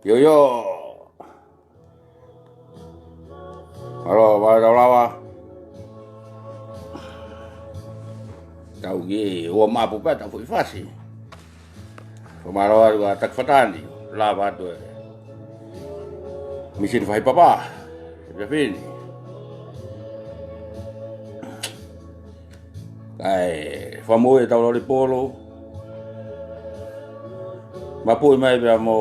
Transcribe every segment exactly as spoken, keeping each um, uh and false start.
Io, io. Mālō, mālō tau lava. Tau kiʻi ua mapu pē, tau foʻi fasi. Ko mālō atu ʻa Taki Fatani, lava atu e misini fai papa, e pia fini. Kae fakamoʻui ʻetau lolipulu. Mapuʻi mai pea mo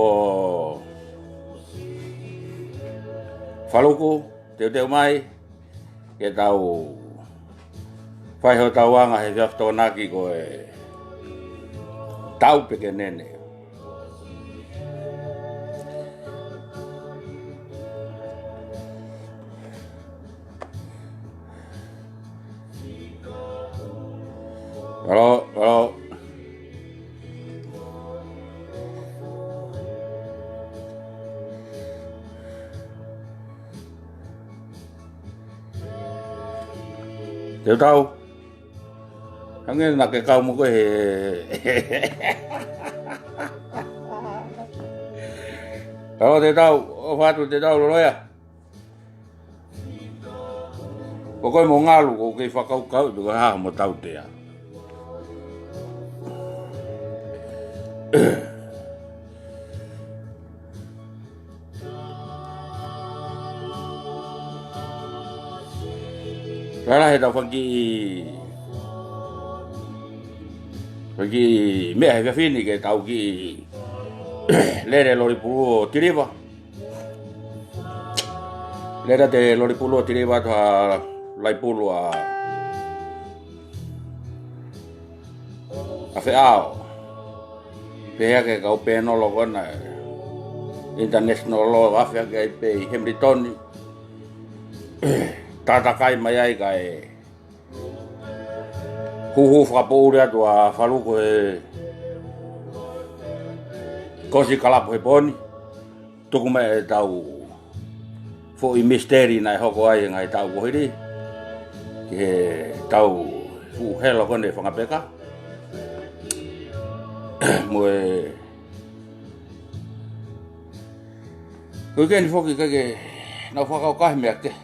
Faluku, teuteu mai, ke tau fai hotau anga he efiafi Tokonaki ko e tau pē ke nene. Mālō, mālō. Teutau. Hangē naʻa ke kau mo koe he. Mālō Teutau, ʻofa atu Teutau Loloea. Ko koe mo Ngalu, ko e kei fakakaukau, pe ko e hā mo tautea. Lalahi ʻetau fanga kiʻi, fanga kiʻi meʻa he efiafi ni ke tau kiʻi lele lolipulu ʻo tiliva. Lele ʻa e lolipulu ʻo tiliva atu ha laipulu ʻa, ʻa Feʻao. Pehē ki he kau pēnolo ko ena, international law, afe ake ai pē ʻi Hamilton. Tātakai mai ai kae huhu fakapoʻuli atu ʻa Faluku he Kosi Kalapu he pō ni. Tuku mai ʻetau foʻi misiteli naʻe hoko ai he ngaahi taʻu kuo hili, ki he tau fuʻu helo ko eni fanga peka. Mo e, ko e keni foki ka ke nau fakakaukau he meʻa kehe.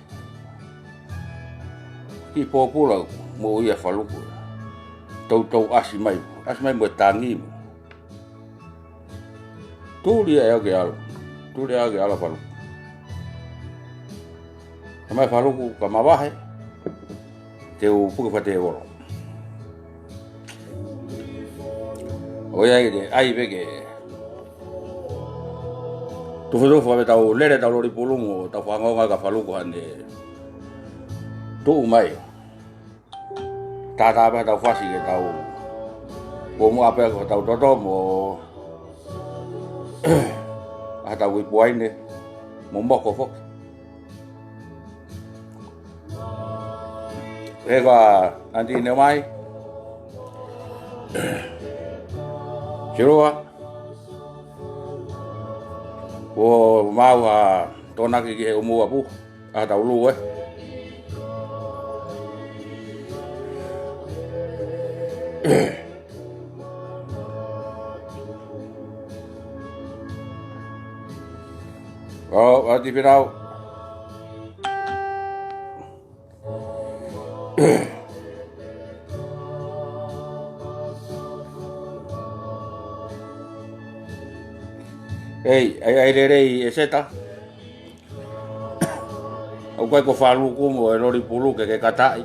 Kiʻi pōpula moʻui ʻa Faluku. Toutou ʻasi mai. ʻAsi mai mo e tangi mo. Tuli ʻa e au ke ʻalu. Tuli ʻa e au ke ʻalu ʻa Faluku. Ka mai Faluku ka mavahe. Te u puke fakatēvolo. ʻOiauē, te ai pē ke tufotufa pē tau lele tau lolipulu mo tau fanongo ki he Faluku hane tuʻu mai. Tātā pē tau fasi ke tau. Ko mo ape ko tau toto mo. ʻA tau ipu ai ne. Mo moko foki. He ka anti ne mai. Sirua. Ko mau ha Tokonaki ki he ʻumu apu. ʻA tau lue. ʻO, ʻa ti pinau. Ei, ai, ai lelei e seta. ʻOku ʻikai ko Faluku mo e lolipulu ke ke kataʻi.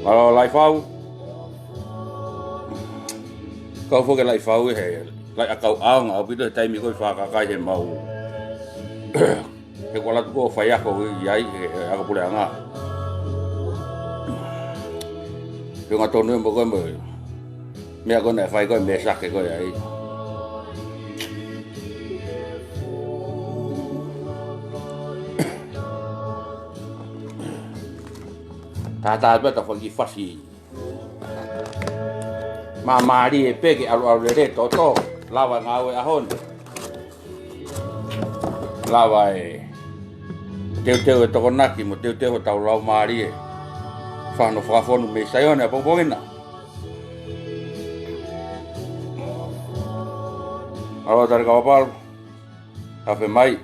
Mālō Laifau. Kau foki Laifau he, lai ʻakau ʻaonga, ʻaupito he taimi ko e fakakai he mau. He ko latu ko faiako i ai, he, he ako puleʻanga. He ngā tonu e mo ko e mo. Meʻa ko ena e fai ko e meʻa sake ko e ai. Tātā pē tau faki fasi. Māmālie pē ke ʻalu ʻalu lele toto, lava ngāue ʻaho ni. Lava e teuteu e Tokonaki mo teuteu hotau laumālie. Fano fakafonu mei Saione ʻapongipongi na. Mālō Talekava Palu. Afe mai.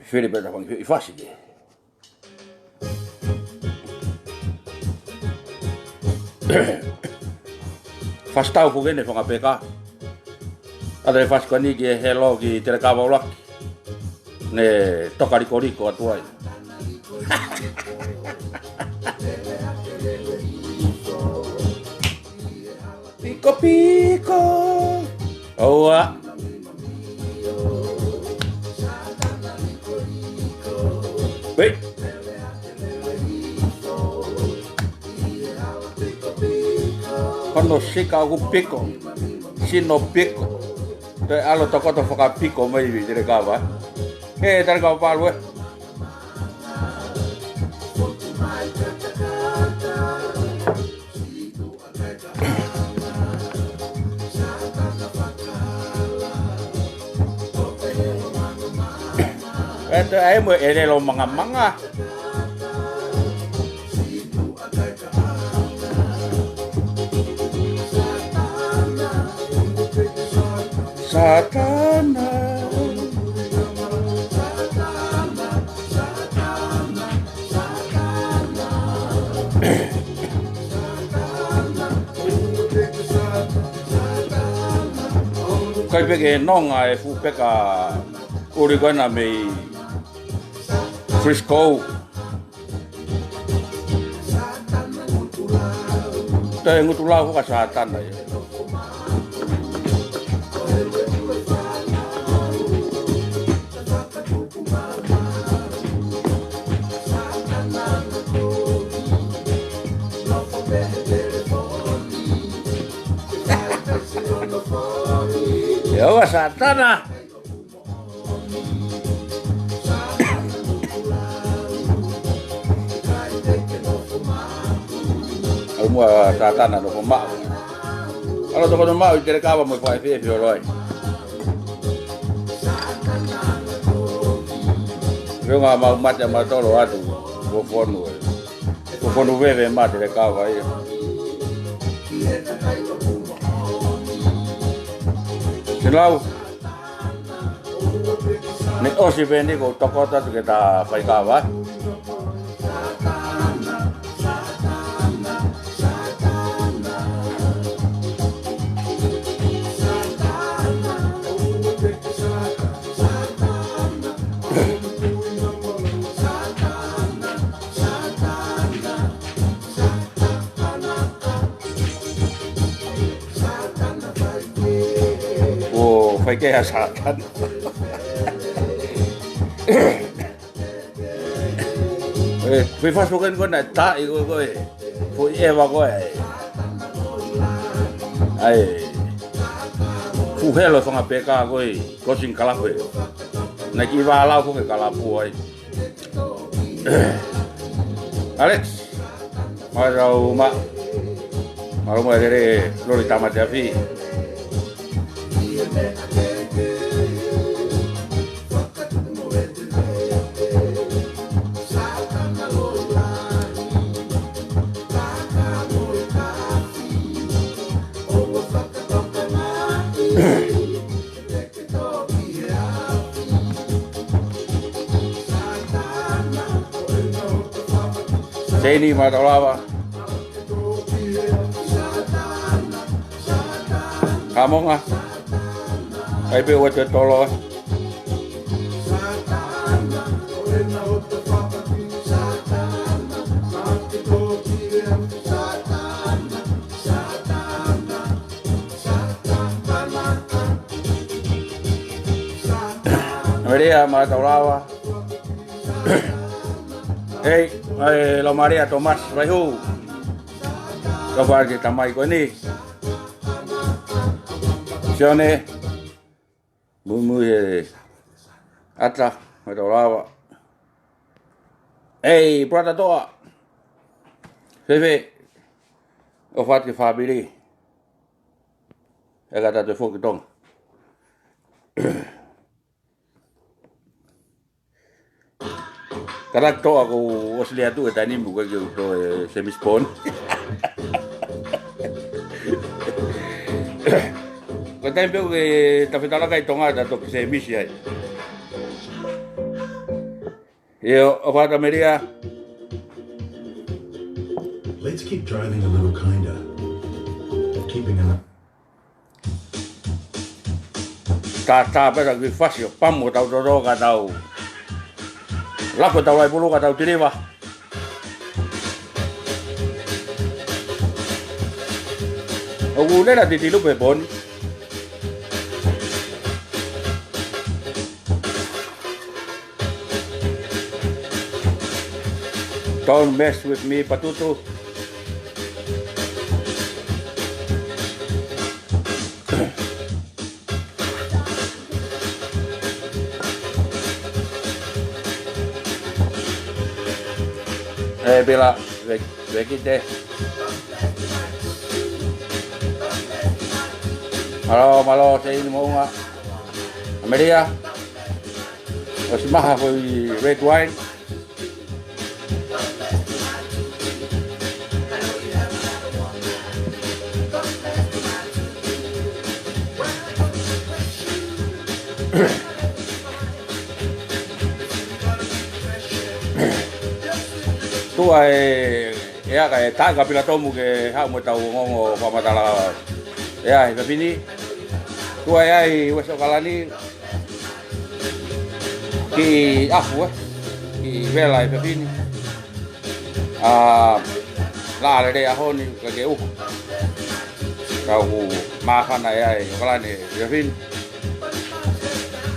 Fili pē ta fangi i fasi ke. Fasi tau fuke ne fanga peka. ʻAta e fasi ko eni ki he helo ki Telekava ʻUluaki. Ne toka likoliko atu ai. Piko piko. ʻOua. Pei. Hono sika ʻoku piko. Sino piko. Toe ʻalu tokoto fakapiko mai ʻi Telekava. He Talekava Palu ē. Ē, toe ʻai mo e ʻelelo mangamanga. Sātana. Kai pē ke nonga e fuʻu peka ʻuli ko ena mei Frisco. Toe ngutu lau ka Sātana ia. ʻIo, Sātana. ʻAlu muʻa Sātana nofo maʻu. ʻAlu tokoto maʻu ʻi Telekava mo e fai fie fio loi. Feʻunga mau mate ʻa mautolu atu. Ko fonu ē. Ko fonu veve ma Telekava ia. Silau. Ne ʻosi pē ni ko u tokoto atu ke ta fai kava. ʻO fai ke ʻa Sātana. ʻE, fai faso ken ko na ta i ko ko e. Ko e eva ko e. ʻAi. Fuʻu helo fanga peka ko e. Ko sing kalapu ē. Na ki vālau ko ke kalapu ai. Alex. Mālō ma. Mālō ma lele loli tamate afi. Seini mātau lava. Kamonga. Kai pē ua te tolo. Maria mātau lava. Hei, ai, lau Maria Thomas, vai hū. Kau fare ke tamai ko eni. Sione. Muimui he ʻata, he tau lava. Hey, brother Toa. Fēfē, ʻofa atu ki he fāmili. ʻIkai ke tau toe foki ki Tonga. Kātaki Toa, kuo ʻosi lea atu e taimi ni, muʻa ke u toe sēmisi pē ʻeni. Ko e taimi pē ʻoku ke tafetala kai Tonga, ta toki sēmisi ai. ʻIo, ʻofa atu Melia. Let's keep driving a little kinder. Keeping an Tā, tā pē ta ki fasi ʻo pamu ʻetau toto ka tau lako ʻetau laipulu ka tau tiliva. ʻOku lele titilu pē pō ni. Don't mess with me, Patutu. ʻE, pila, ve-, vekite. Mālō, mālō, Seini Moʻunga. Melia. ʻOsi maha foʻi red wine. Tuʻa e, ʻe ʻai ka e taʻe ka pila tomu ke haʻu mo ʻetau ongoongo fakamatala. ʻE ʻai, he pē ni. Tuʻa e ʻai Uesi ʻOkalani. Ki ʻafu, ē. Ki vela e pepini. ʻA, laʻā lelei ʻaho ni ka ke uhu. Ka ʻoku māfana e ʻai ʻOkalani e pepini.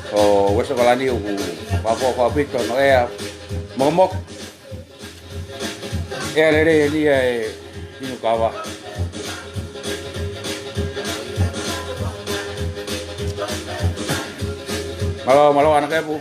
ʻO Uesi ʻOkalani ʻoku mafofa pito no ea. Mokomoko. ʻE lelei eni ʻa e inu kava. Mālō, mālō ʻAna Kepu.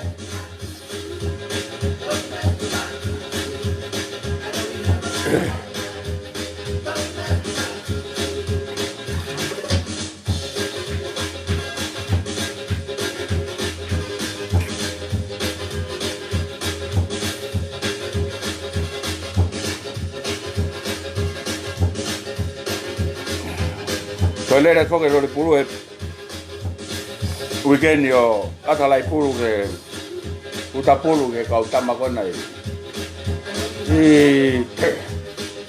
Toe lele foki e lolipulu he uike ni ʻo ʻata laipulu ke uta pulu ke kau tama ko ena ʻi, ʻi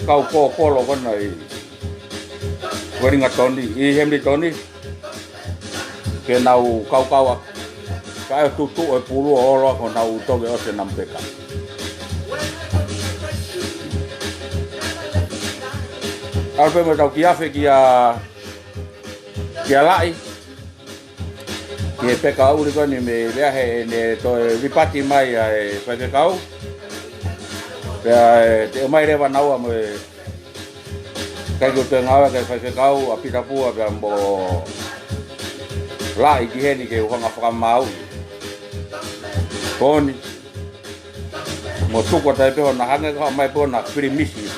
kau pōpolo ko ena ʻi Uelingatoni, ʻi Hemilitoni. Ke nau kaukau ʻaki. Kae tutuʻu e pulu ʻo ʻalu ʻo nau toki ʻosi e namba peka. ʻAlu pē mo ʻetau kiafe kia, kia Laʻi. Ki he peka ʻuli ko eni mei Leahe ʻene toe lipati mai ʻa e faifekau. Pea ʻe, te ʻomai leva naua mo e ʻikai ke u toe ngāue ki he faifekau ʻa Pita Pua pea mo Laʻi ki heni ke u hanga fakamaau. Ko eni. Mo tuku atu ai pē hona hangē ko haʻamai pē hona filimisi.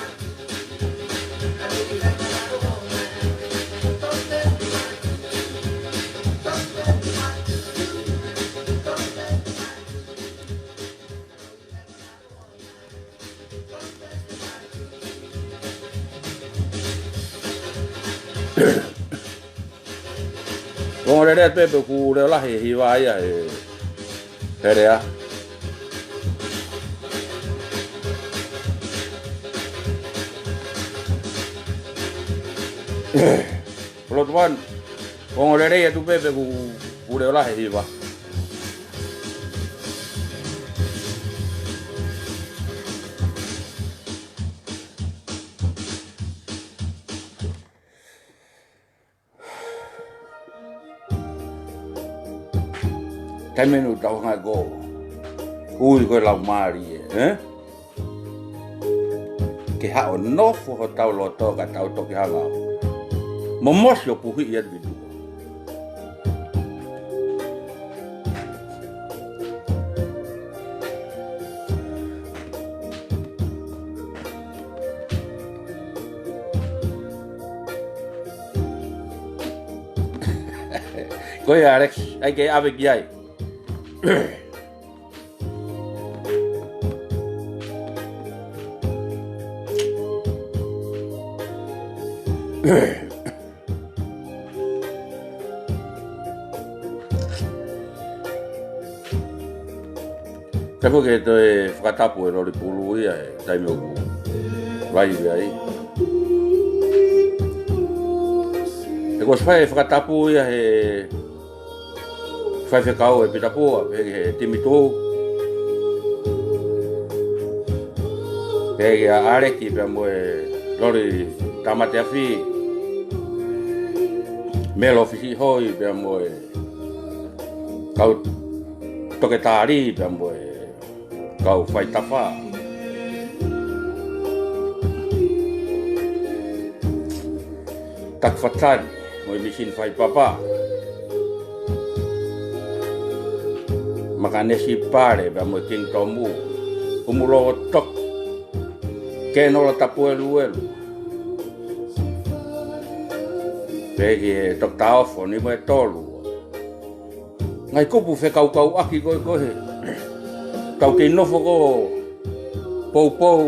Ongo lele atu pē pe ʻoku leʻo lahi e hiva ia he, he lea. Lotu wan, ongo lele atu pē pe ʻoku, ʻoku leʻo lahi e hiva. Taimi ʻeni ʻoku tau hanga ko ui ko e laumālie, ē? Ke haʻu ʻo nofo hotau loto ka tau toki hanga ʻo momosi ʻo puhiʻi atu ki tuʻa. Ko ia, Alex, ʻai ke ʻave ki ai. Ka ko e toe fakatapu e loli pulu ia he taimi ʻoku laivi ai. He kuo ʻosi fai e fakatapu ia he faifekau ʻe Pita Pua, pehē ki he timi tuʻu. Pehē kia ʻAleki pea mo e loli tāmate afi. Melo Fisihoi pea mo e kau toketā lī pea mo e kau faitafa. Taki Fatani mo e misini fai papa. Makanesi Pale pea mo e King Tomu. Umulovo Toki. Kenola Tapueluelu. Pehē ki he Toketā Ofo ni mo e tolu. Ngaahi kupu fekaukauʻaki ko ē ko ē he tau kei nofo ko ē ʻo poupou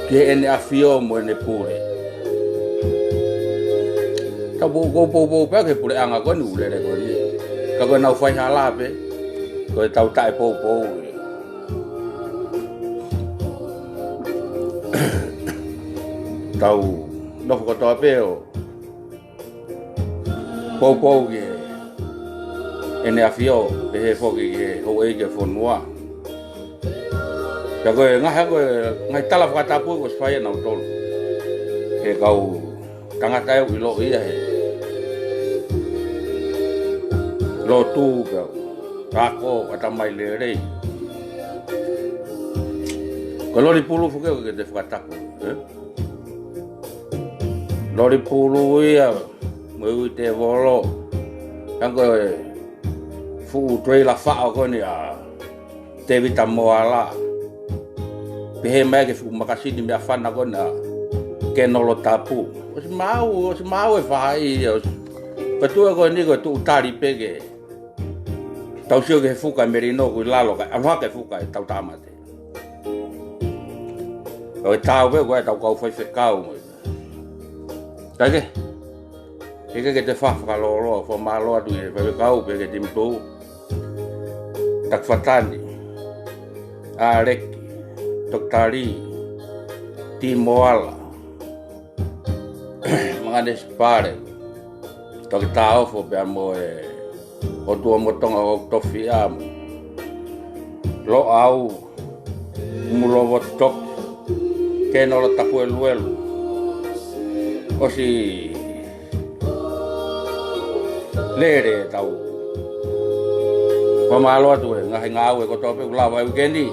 ki heʻene ʻafio mo ʻene pule. Tau pou-, kou poupou pē ki he puleʻanga ko eni ʻoku lele ko eni. Ka ko ʻenau faihala pē, ko e tau taʻepoupou. Tau nofo kotoa pē ʻo poupou ki heʻene ʻafio, pehē foki ki he houʻeiki ʻo e fonua. Pea ko e ngaahi, ko e ngaahi tala fakatapu kuo ʻosi fai ʻe nautolu. He kau tangata ʻoku ʻiloʻi ia he lotu pea ako, ʻatamai lelei. Ko e loli pulu foki ʻoku ke te fakatapu, ē? Loli pulu ia, mo e ui tēvolo. Ka ko e fuʻu trailer faʻo ko eni ʻa Tēvita Moala. Pehē mai ki he fuʻu makasini meʻafana ko ena, Kenolo Tapu. ʻOsi maʻu, ʻosi maʻu e faʻahi ia, ʻosi. Ko e tuʻu ko eni ko e tuʻu tali pē ke tau sio ki he fuka melino ʻoku ʻi lalo kae ʻalu hake fuka ʻetau tāmate. ʻOku tau pē ko ē ʻetau kau faifekau mo ia. Kae kehe, ʻikai ke te fakalōloa, fakamālō atu ki he faifekau pea ki he timi tuʻu. Taki Fatani, ʻAleki, Toketā Lī, Timoala, Makanesi Pale, Toketā Ofo pea mo e ʻOtua mo Tonga ʻoku tofiʻa mo Loʻau, Umulovo Toki, Kenolo Tapueluelu. ʻOsi lele ʻetau fakamālō atu he ngaahi ngāue kotoa pē ʻoku lava he uike ni.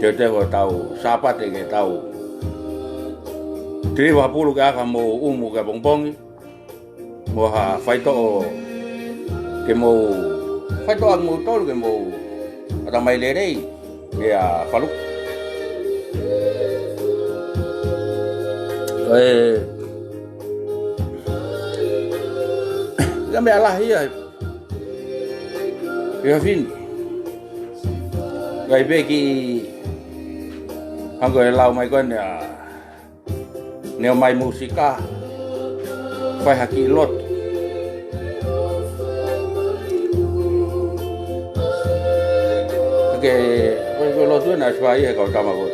Teuteu hotau Sāpate ke tau tiliva ha pulu ke ʻaka mo ʻumu ki ʻapongipongi. Mo ha faitoʻo ke mou, faitoʻo ʻa moutolu ke mou ʻatamai lelei, meʻa falu. ʻE, ia meʻa lahi ia, ia fini. Kai peki, hangē ko e lau mai ko eni ʻa Neomai Musika, fai ha kiʻi lotu. Ke, ko e, ko e lotu ena ʻoku fai ʻe he kau tama ko ē.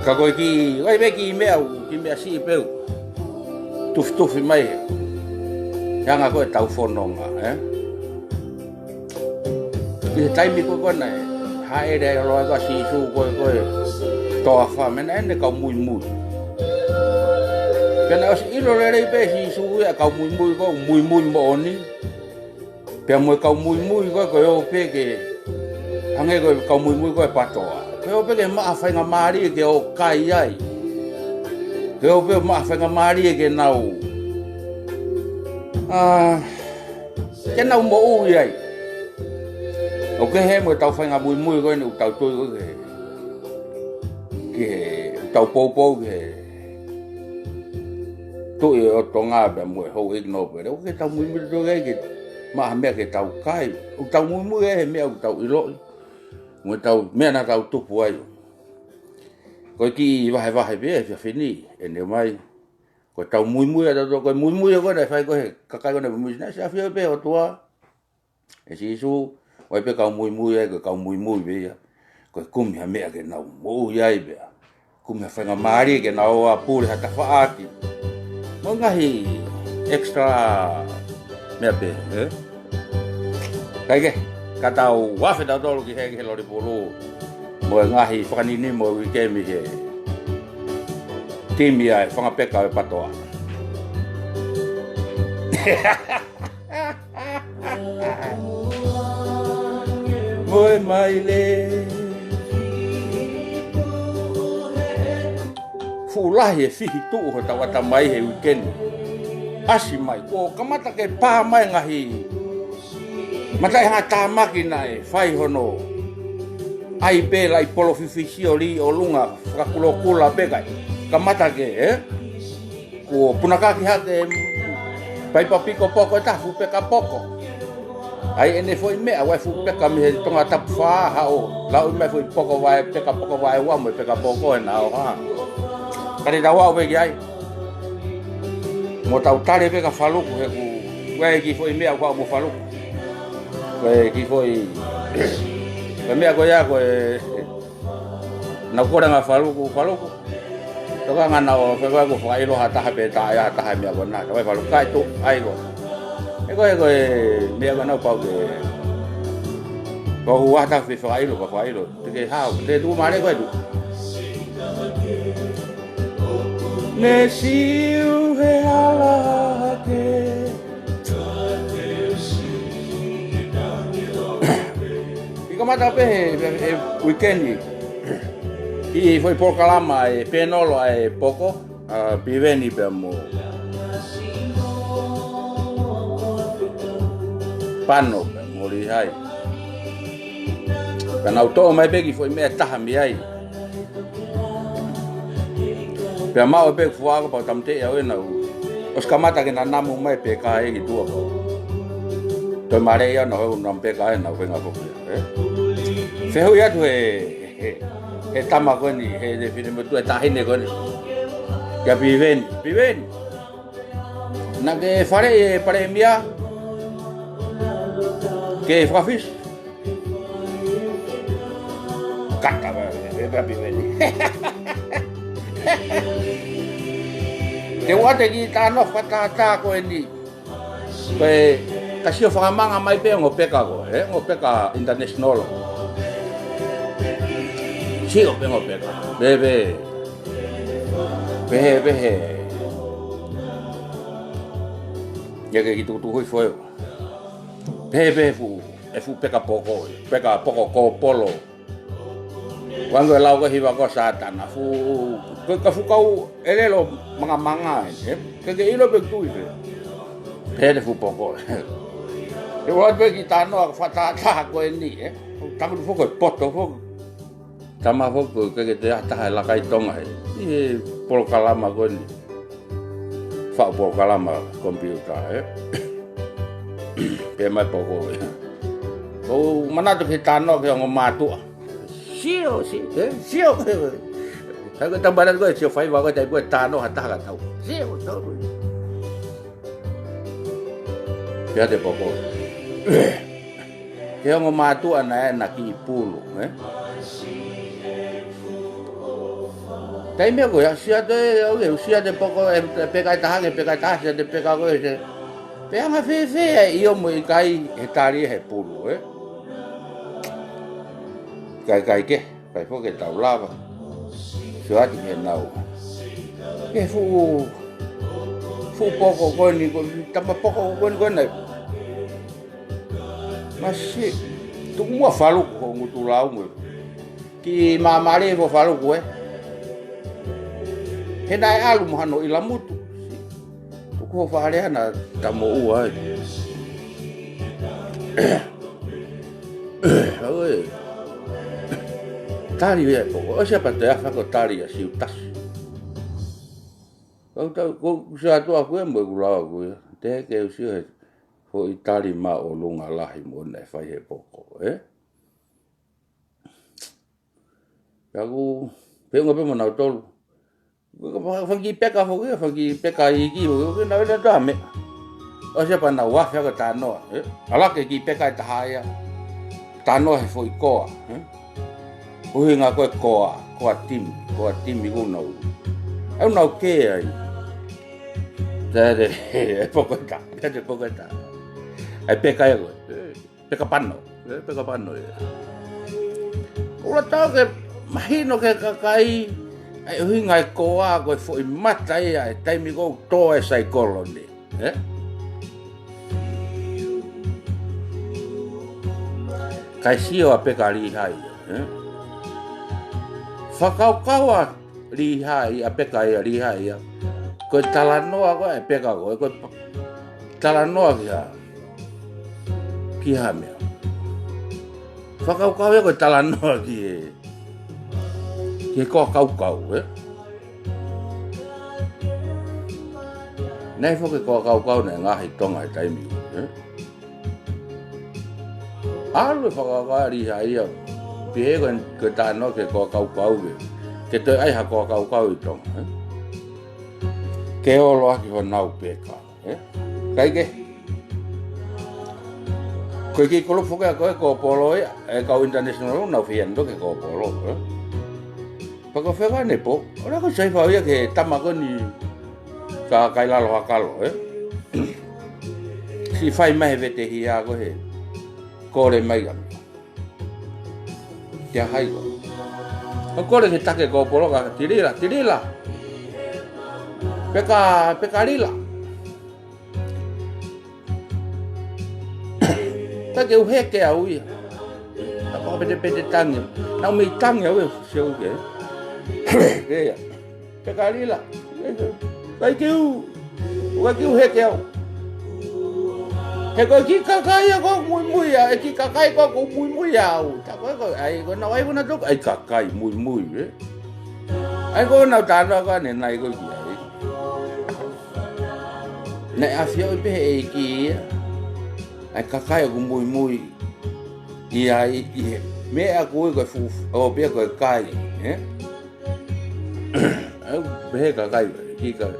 Ka ko e kiʻi, ʻai pē kiʻi meʻa, kiʻi meʻa siʻi pē ʻoku tufitufi mai he anga ko ē ʻetau fononga, ē? ʻI he taimi ko ē ko ē naʻe hāʻele ai ʻa e ʻOtua ko ē ʻa Sīsū ko ē ko e toafa, meʻa naʻe ʻi ai ʻene kau muimui. Pea naʻe ʻosi ʻilo lelei pē ʻe Sīsū ia ʻa e kau muimui ko ē, muimui moʻoni. Pea mo e kau muimui ko ē, ko e ō pē ke, hangē ko e kau muimui ko ē ʻa e PATOA. Ko e ō pē ke maʻu ha faingamālie ke ō kai ai. Ko e ō pē maʻu ha faingamālie ke nau, ā, ke nau moʻui ai. ʻOku kehe mo ʻetau faʻahinga muimui ko eni ʻoku tau tui ko ē ki he, ki he, ʻoku tau poupou ki he Tuʻi ʻo Tonga pea mo e houʻeiki nōpele. ʻOku ʻikai ke tau muimui tō ke, ke maʻu ha meʻa ke tau kai. ʻOku tau muimui he meʻa ʻoku tau ʻiloʻi mo ʻetau meʻa naʻa tau tupu ai. Ko e kiʻi vahevahe pē ʻa e efiafi ni, ʻene mai. Ko ʻetau muimui ʻa tautolu, ko e muimui ko ē naʻe fai ko ē he kakai ko ē naʻe muimui, naʻe ʻosi ʻafio pē ʻOtua, ʻe Sīsū, ʻoku ʻi ai pē kau muimui ai, ko e kau muimui pē ia. Ko e kumi ha meʻa ke nau moʻui ai pea kumi ha faingamālie ke nau ō ʻo pule ha tafaʻaki. Mo e ngaahi extra meʻa pē, ē? Kae kehe, ka tau afe tautolu ki he, ki he lolipulu. Mo e ngaahi fakaninimo uike mei he timi ʻa e Fanga Peka ʻo e PATOA. Mo e maile. Fuʻu lahi e fihi tuʻu hotau ʻatamai he uike ni. ʻAsi mai, kuo kamata ke pā mai ngaahi mataʻi hanga tāmaki naʻe fai hono ʻai pē laʻi polofifisioli ʻolunga fakakulokula pē kai. Kamata ke, ē? Kuo punakaki hake paipa piko poko ʻe taha, fuʻu peka poko. ʻAi ʻene foʻi meʻa, ʻoku ʻi ai fuʻu peka mei he Tongatapu fā, haʻu ʻo lauʻi mai foʻi poko vae, peka poko vaeua mo e peka poko ʻe nau ha. Ka te tau aʻu pē ki ai. Mo tau tali pē kia Faluku he ʻoku ʻi ai e kiʻi foʻi meʻa ʻoku haʻu mo Faluku. Ko e kiʻi foʻi, ko e meʻa ko ia ko e, naʻa ku kole ange kia Faluku, Faluku. Tokanga naʻa ʻoku fai ko ē ʻoku fakaʻilo ha taha pe taʻe ʻi ai ha taha meʻa ko ena. Tau ʻai Faluku kai tu, ʻai ko. Ē ko e, ko e meʻa ko ena ʻoku pau ke, ko ʻoku ʻi ai ha taha fie fakaʻilo, fakaʻilo. Te ke hao, te tuʻu mālie ko e tuʻu. Ne siu he hala hake. ʻI kamata pē he, he, he uike ni. ʻI he foʻi polokalama ʻa e pēnolo ʻa e poko, ʻa Piveni pea mo Pano pea mo Lihai. Ka nau toʻo mai pē kiʻi foʻi meʻa ʻe taha mei ai. Pea maʻu pē fua ko pau tamte ia ʻo ʻenau. ʻOsi kamata ke nanamu mai peka ʻe ki tuʻa pau. Toe mālie ia naʻa nau namu peka ʻe nau fenga foki, ē? Fehuʻi atu he, he, he tama ko eni, he, he finemotuʻa, e taʻahine ko eni. Kia Piveni, Piveni. Naʻa ke faleʻi e palēmia ke fakafisi? Kata mai, ē, ē, Piveni. Te u ʻoatu e kiʻi talanoa fakatātā ko eni. Ko e, ka sio fakamanga mai pē ongo peka ko ē, ongo peka international. Sio pē ongo peka. Pehē, pehē, pehē. Ia ke kiʻi tukutuku hifo ē. Pehē, pehē fuʻu, e fuʻu peka poko, peka poko kōpolo. Kuange lau ko e hiva ko Sātana, fuʻu, ko e ka fuʻu kau ʻelelo mangamanga, ē? Ke ke ʻilo pe tui pē. Pehē fuʻu poko. Te u ʻoatu pē kiʻi talanoa fakatātā ko eni, ē? Tama tu foki poto foki. Tama foki ko e ke te ataha e lakai Tonga he. ʻI he polokalama ko eni. Faʻu polokalama komipiuta, ē? Pehē mai poko, ē? ʻOku ou manatu ki he talanoa ki he ongo mātuʻa. Sio, sio, ē? Sio, ē? Ka ko e tau manatu ko e sio faiva ko e tai ko e talanoa ha taha ka tau. Sio, tau. Pehē atu e poko. Ki he ongo mātuʻa naʻe ʻi ai ʻena kiʻi pulu, ē? Taimi ko ia, sio atu ē, ʻo ke, sio atu e poko, ē, peka ʻe taha, ke peka ʻe taha, sio atu e peka ko ē, sio. Pe anga fēfē ʻa e ʻio mo e ʻikai he tali he pulu, ē? Kai, kai ke, kai foki ke tau lava. Sio atu ki he nau. Ki he fuʻu, fuʻu poko ko eni, ko e tama poko ko eni, ko eni. Masi, tuku muʻa Faluku ho ngutu lau mo. Kiʻi māmālie ʻo Faluku, ē. He naʻe ʻalu mo hano ʻilamutu. Tuku ho fale ana tamo ua ai. Tali ia e poko. ʻOsi ia pea toe afe hake ʻo tali ʻa Siutasi. Kau tau, ko u sio atu au ia mo ʻeku lau au ia. Teʻeki ke u sio he foʻi tali māʻolunga lahi moʻoni naʻe fai he poko, ē? Ka ʻoku ou feʻunga pē mo nautolu. Ko e fanga kiʻi peka foki, fanga kiʻi peka iiki foki, ʻoku nau ʻilo ʻe nautolu ha meʻa. ʻOsi ia pea nau afe hake ʻo talanoa, ē? ʻAlu hake e kiʻi peka ʻe taha ia, talanoa he foʻi koa, ē? ʻUhinga ko e koa, koa timi, koa timi ʻoku nau. ʻOku nau kē ai. Tele, e poko ʻe taha, e poko ʻe taha. ʻAi peka ia ko ē. Peka pano, ē, peka pano ia. ʻOku ou tui ke mahino ki he kakai, ʻa e ʻuhinga e koa, ko e foʻi mata ia, e taimi ʻoku tō e saikolone, ē? Kae sio ʻa Peka Lihai, ē? Fakakaukau ʻa Lihai, ʻa Peka ia, Lihai ia. Ko e talanoa ko ē, ʻa e peka ko ē, ko e pa-, talanoa ki ha, ki ha meʻa. Fakakaukau ia ko e talanoa ki he, ki he koa kaukau, ē? Naʻe foki e koa kaukau naʻe ngaohi ʻi Tonga he taimi, ē? ʻAlu e fakakaukau ʻa Lihai ia. Pehē ko e, ko e talanoa ki he koa kaukau ke, ke toe ʻai ha koa kaukau ʻi Tonga, ē? Ke olo ʻaki honau peka, ē? Kae kehe, ko e kiʻi kolopu foki ʻa ko ē Kōpolo ia, e kau international nau fie ʻalu ki Kōpolo, ē? Pea ko e fekau ʻanepō, ʻoua ko sai fau ia ki he tama ko eni ko Kailalo Hakalo, ē? Siʻi fai mai he vete hia ko ē he kole mai ka. Kia hai ko. ʻO kole ke taki Kōpolo ka Tilila, Tilila. Peka, Peka Lila. Ka ke u heke au ia. Ka paka pete pete tangi. Naʻa ku mei tangi au ia, sio ke. Ke ia. Peka Lila. Kai ke u. Ka ke u heke au. He ko e kiʻi kakai ia ʻoku muimui au. E kiʻi kakai ʻoku muimui au. Ta ko e ko, ʻai ko naʻa ʻai ko naʻa toka. ʻAi kakai muimui, ē? ʻAi ko naʻa talanoa ko ē ʻanenai ko ki ai. Naʻe ʻafioʻi pē he ʻEiki ia ʻa e kakai ʻoku muimui ia ʻi, ʻi he meʻa ʻoku ui ko e fuʻu, ʻo pehē ko e kai, ē? ʻOku pehē kakai, kiʻi kai.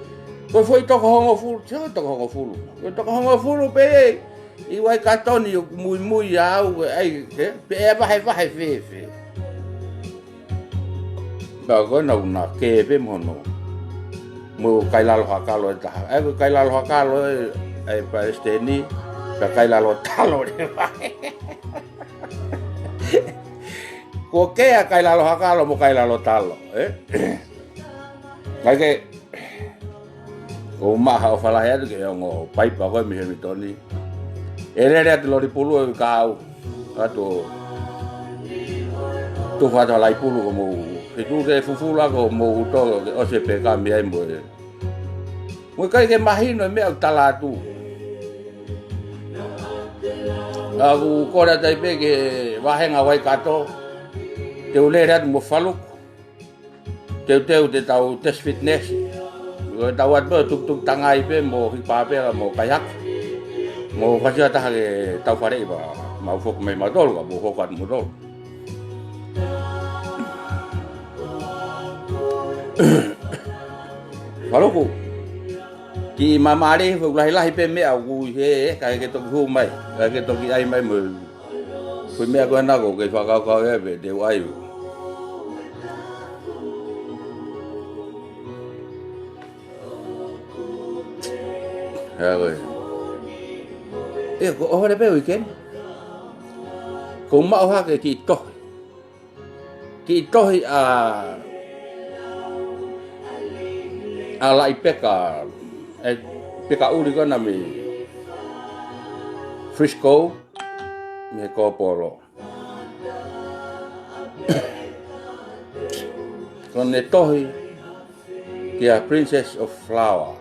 Ko e foʻi toko hongofulu, sio toko hongofulu. Ko e toko hongofulu pē ʻi Waikato ni ʻoku muimui au, ʻai, ē? Pe ʻe vahevahe fēfē. Pea ko ena ʻoku na kē pē mo hono. Mo Kailalo Hakalo ʻe taha. ʻAi ko Kailalo Hakalo ē, ʻa e palesiteni, pea Kailalo Talo leva. Ko e kē ʻa Kailalo Hakalo mo Kailalo Talo, ē? Mai ke, ʻo maha ʻo falahi atu ke ongo paipa ko ē mei Hamilton. ʻE lele atu loli pulu ʻe kau atu. Tufa atu ʻa e pulu ko mou. Ke tuʻu ke fufula ko mou ʻuto ke ʻosi e peka mei ai mo e. Mo e kai ke mahino e meʻa ʻoku tala atu. ʻOku ou kole atu ai pē ki he vahenga Waikato. Te u lele atu mo Faluku. Teuteu te tau test fitness. Ko e tau atu pē ʻo tukutuku tangai pē mo hiki pāpela mo kaihaka. Mo fasi ʻa taha ke tau faleʻi pea mau foki mai mautolu ka mou hoko atu mautolu. Faluku. Kiʻi māmālie, foʻi lahilahi pē meʻa ʻoku ʻi hē, ē, kae ke toki hū mai, kae ke toki ʻai mai mo. Ko e meʻa ko ena ʻoku ou kei fakakaukau ia pē, te u ʻai. ʻE, ko e ʻohole pē weekend. Ko u maʻu hake kiʻi tohi. Kiʻi tohi ʻa, ʻa Laʻi Peka, ʻe Peka ʻuli ko ena mei Frisco, mei Kōpolo. Ko ʻene tohi kia Princess of Flower.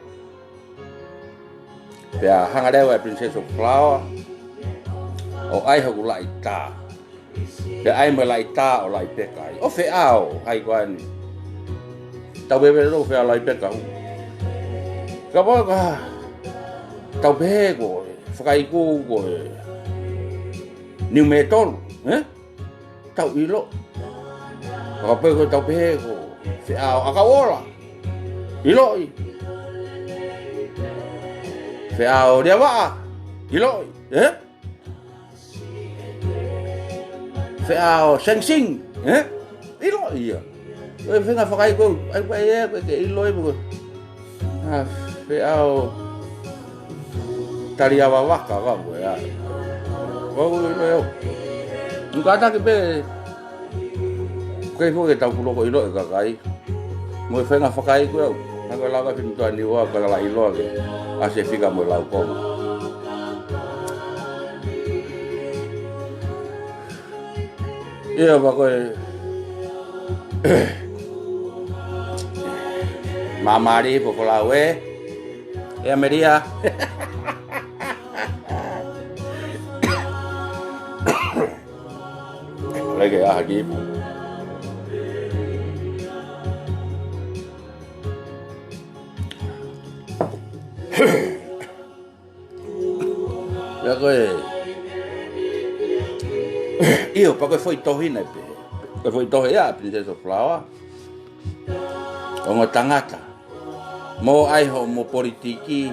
Pea hanga leva ʻe Princess of Flower ʻo ʻai hoku laʻi tā. Pea ʻai mo e laʻitā ʻo Laʻipeka ai. ʻO Feʻao, hai koā eni. Tau veve lo Feʻao Laʻipeka u. Kapau ka tau pehē ko e fakaiku ko e niu mē tolu, ē? Tau ʻilo. Kapau ko e tau pehē ko Feʻao ʻAkauʻola. ʻIloʻi. Feʻao Liavaʻa. ʻIloʻi, ē? Feʻao Sing Sing, ē? ʻIloʻi ia. Ko e feinga fakaiku, ʻai, ʻai, ʻai, ko e ke ʻiloʻi, ko e. ʻA, Feʻao Taliavavaka, ka ko e, ʻa. Ko e, ko e, ko e, ko e. Nukataki pē, ko e foʻi ke tau kuloko ʻiloʻi e kakai. Mo e feinga fakaiku au. Naʻa ko e lau ka fini toa ni ua, ka la ʻiloa ke. ʻAsi e fika mo e lau konga. Ia, pea ko e. Māmālie Fofolau ē. ʻE Amelia. Leke aha ki. Ia ko e. ʻIo, pea ko e foʻi tohi naʻe pehē. Ko e foʻi tohi ia, Princess of Flower. Ongo tangata. Mo ʻai hoʻomo politiki,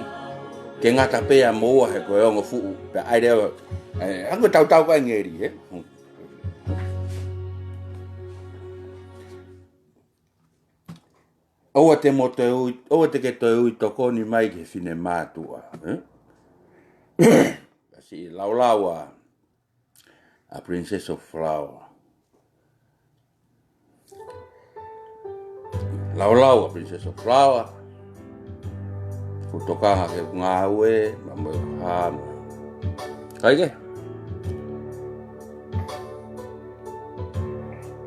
ke ngata pē ia mo ua he ko e ongo fuʻu. Pea ʻai leva, ē, ako tautau ko e ngeli, ē? ʻOua te mo toe ui, ʻoua te ke toe ui tokoni mai ki he finemātuʻa, ē? Siʻi laulau ʻa, ʻa Princess of Flower. Laulau ʻa Princess of Flower. Ko e tokanga ki he ngāue, mo e hā mo. Kai ke?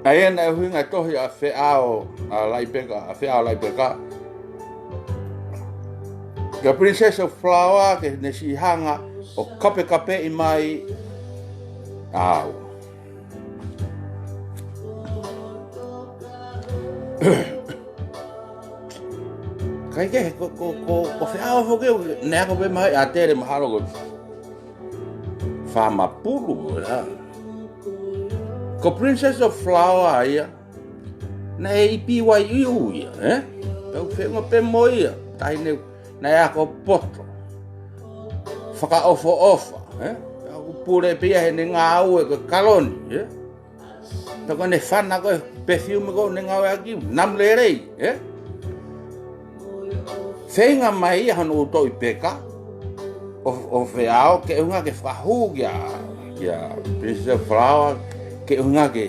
ʻA ia naʻe ʻuhinga e tohi ʻa Feʻao, ʻa Laʻipeka, ʻa Feʻao Laʻipeka. Kia Princess of Flower, ke ne siʻi hanga ʻo kapekapeʻi mai au. Kai ke, ko, ko, ko, ko Feʻao foki, ne ako pē mai, ʻa Tele mahalo ko Fāmapulu, ē. Ko Princess of Flower ia, naʻe ʻi BYU ia, ē? Pea u feʻunga pē mo ia, taʻahine naʻe ako poto. Fakaʻofoʻofa, ē? Pea u pule pē ia heʻene ngāue ko e kaloni, ē? Pea ko ʻene fana ko e perfume ko ʻene ngāueʻaki, namu lelei, ē? Feinga mai ia hono ʻutoʻi peka, ʻo, ʻo Feʻao, ke ʻuhinga ke fakahū kia, kia Princess of Flower, ke ʻuhinga ke,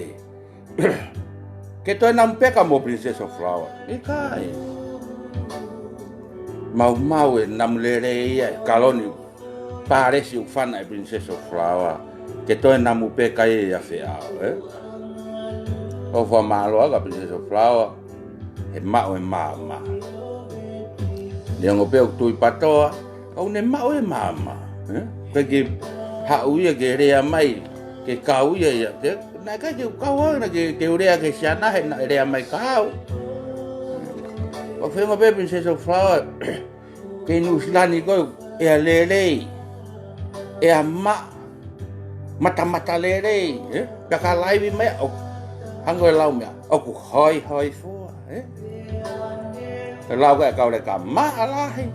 ke toe namu peka mo Princess of Flower. ʻIkai. Maumau e namu lelei ia, e kaloni, palesi ʻoku fana e Princess of Flower, ke toe namu peka ia ʻa Feʻao, ē? ʻOku fakamālō ʻa Princess of Flower, he maʻu e maama. Neongo pē ʻoku tui patoa, ʻoku ne maʻu e maama, ē? ʻIkai ke haʻu ia ke lea mai, ke kau ia ia, ke, naʻe ʻikai ke kau au, naʻe ke, ke u lea ki he siana he naʻe lea mai kia au. ʻOku feʻunga pē Princess of Flower, kei Nuʻusila ni ko e ʻea lelei, ʻea ma-, matamata lelei, ē? Pea ka laivi mai, ʻo, hangē ko e lau meʻa, ʻoku hoihoi fua, ē? Ko e lau ko e kau leka maʻa lahi.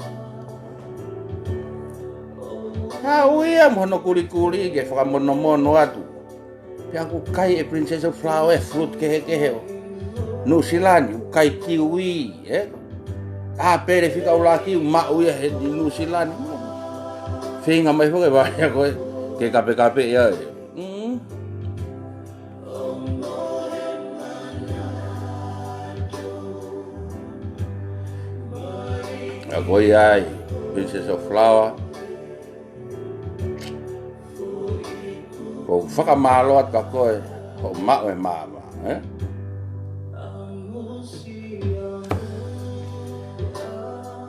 Haʻu ia mo hono kulikuli ke fakamonomono atu. Pea ʻoku kai e Princess of Flower e fruit kehekehe ʻo Nuʻusila ni, ʻoku kai kiwi, ē? ʻApele fika ʻuluaki ʻoku maʻu ia he Nuʻusila ni. Feinga mai foki e vale ko ē, ke kapekapeʻi ia, ē. Mm. ʻA ko ia ai, Princess of Flower. ʻOku ou fakamālō atu kia koe, hoʻo maʻu e maama, ē?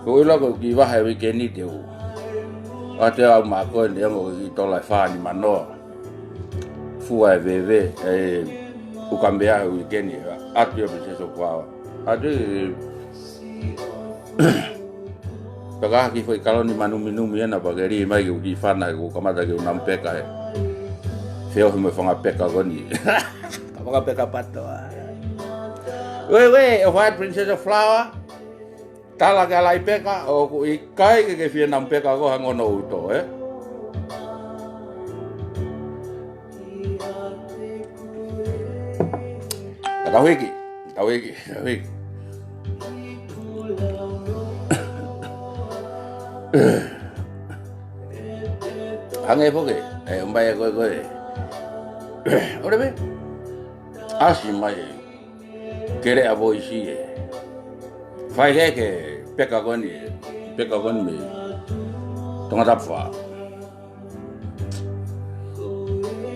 Ko e ʻilo ko e kiʻi vahe uike ni te u ʻoatu au maʻa koe neongo ko e kiʻi tola ʻe fā nima noa. fua e veve, e ukamea ʻi he uike ni, ʻatu ia Princess of Flower. ʻAtu, pea ka hiki foʻi kaloni manuminumi ena pea ke lī mai ke u kiʻi fana, ke u kamata ke u namu peka he. Feohi mo e fanga peka ko eni. Ka fanga peka patoa. Uē, uē, ʻofa atu Princess of Flower. Tala ki he laʻi peka, ʻoku ʻikai ke ke fie namu peka ko e hangē ko hono ʻuto, ē? Ka tau hiki, tau hiki, tau hiki. Hangē foki, ē, ʻomai ʻe koe, koe. ʻOleva. ʻAsi mai. Kele ʻa Voisi ē. Fai hē ke peka ko eni, peka ko eni mei Tongatapu fā.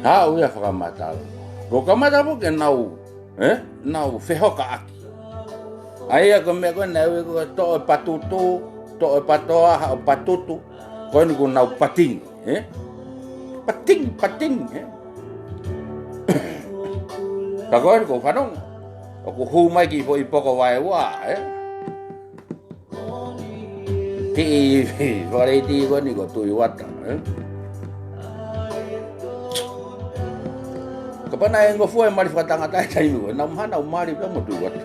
Haʻu ia fakamatala. Ko e kamata foki ke nau, ē? Nau fehokaʻaki. ʻA ia ko e meʻa ko ē naʻe ui ko e toʻo e patutu, toʻo e patoa, haʻu patutu. Ko eni kuo nau patingi, ē? Patingi, patingi, ē? Ka ko eni ʻoku ou fanongo. ʻOku hū mai kiʻi foʻi poko vaeua, ē? Kiʻi faleiti ko eni ko Tuʻi Uata, ē? Kapau naʻe ngofua e mali fakatangata he taimi ko ē, naʻa mahalo naʻa ku mali pē mo Tuʻi Uata.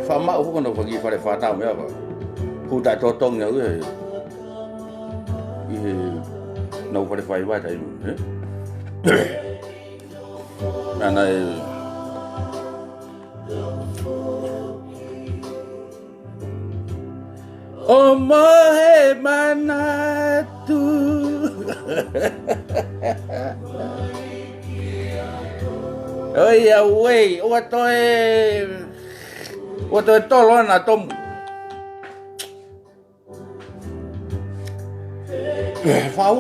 Faʻa maʻu foki hono fanga kiʻi fale fānau meʻa pē. Hū taʻetotongi au ia he. ʻI he naʻa ku fale faiva he taimi, ē? Naʻa na e ʻO mohe manatu. ʻOiauē, ʻoua toe, ʻoua toe tolo ana tomu. Fau,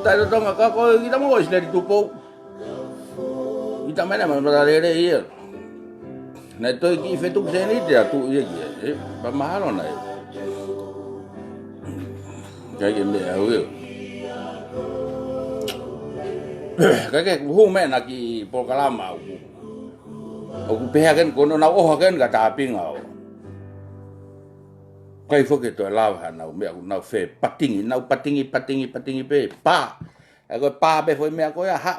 taʻetotongi ka ko e kita mo ko Isileli Tupou. Kita mena ma mata lele ia. Naʻe toe kiʻi fetuku seniti atu ia kia, ē, pea mahalo naʻe. Kai ke meʻa au ia. Kai ke hū mai ʻena kiʻi polokalama ʻoku. ʻOku pehē hake eni ko hono nau ʻoho hake eni ka tāpinga ʻo. Kai foki toe lava hanau meʻa, nau fepatingi, nau patingi, patingi, patingi pē, pā. ʻE ko e pā pē foʻi meʻa ko ia, ha.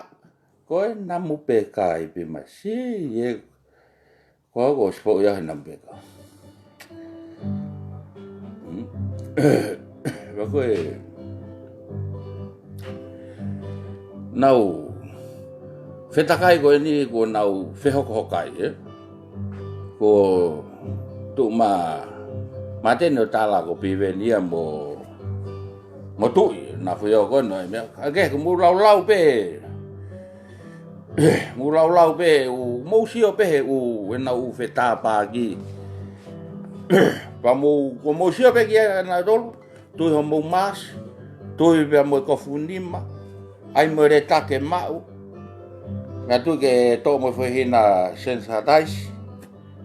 Ko e namu peka ʻi pē masi, ē. Ko au ko sipoʻi ia he namu peka. Hmm. Ka ko e nau fetakai ko eni kuo nau fehokohokai, ē? Ko Tuʻu mā, Māteni ʻo Tala ko Piveni ia mo, mo Tuʻi, naʻa fuio ko eni ʻo e meʻa. Ka ke, ko mou laulau pē. Mou laulau pē, ʻū, mou sio pē he ʻū, ʻenau ʻū fetāpaki. Pea mou, ko mou sio pē kia nautolu. Tui hoʻomou mask, tui pea mo e kofu nima, ʻai mo e leta ke maʻu. Naʻa tui ke toʻo mo e foʻi hina sanitize,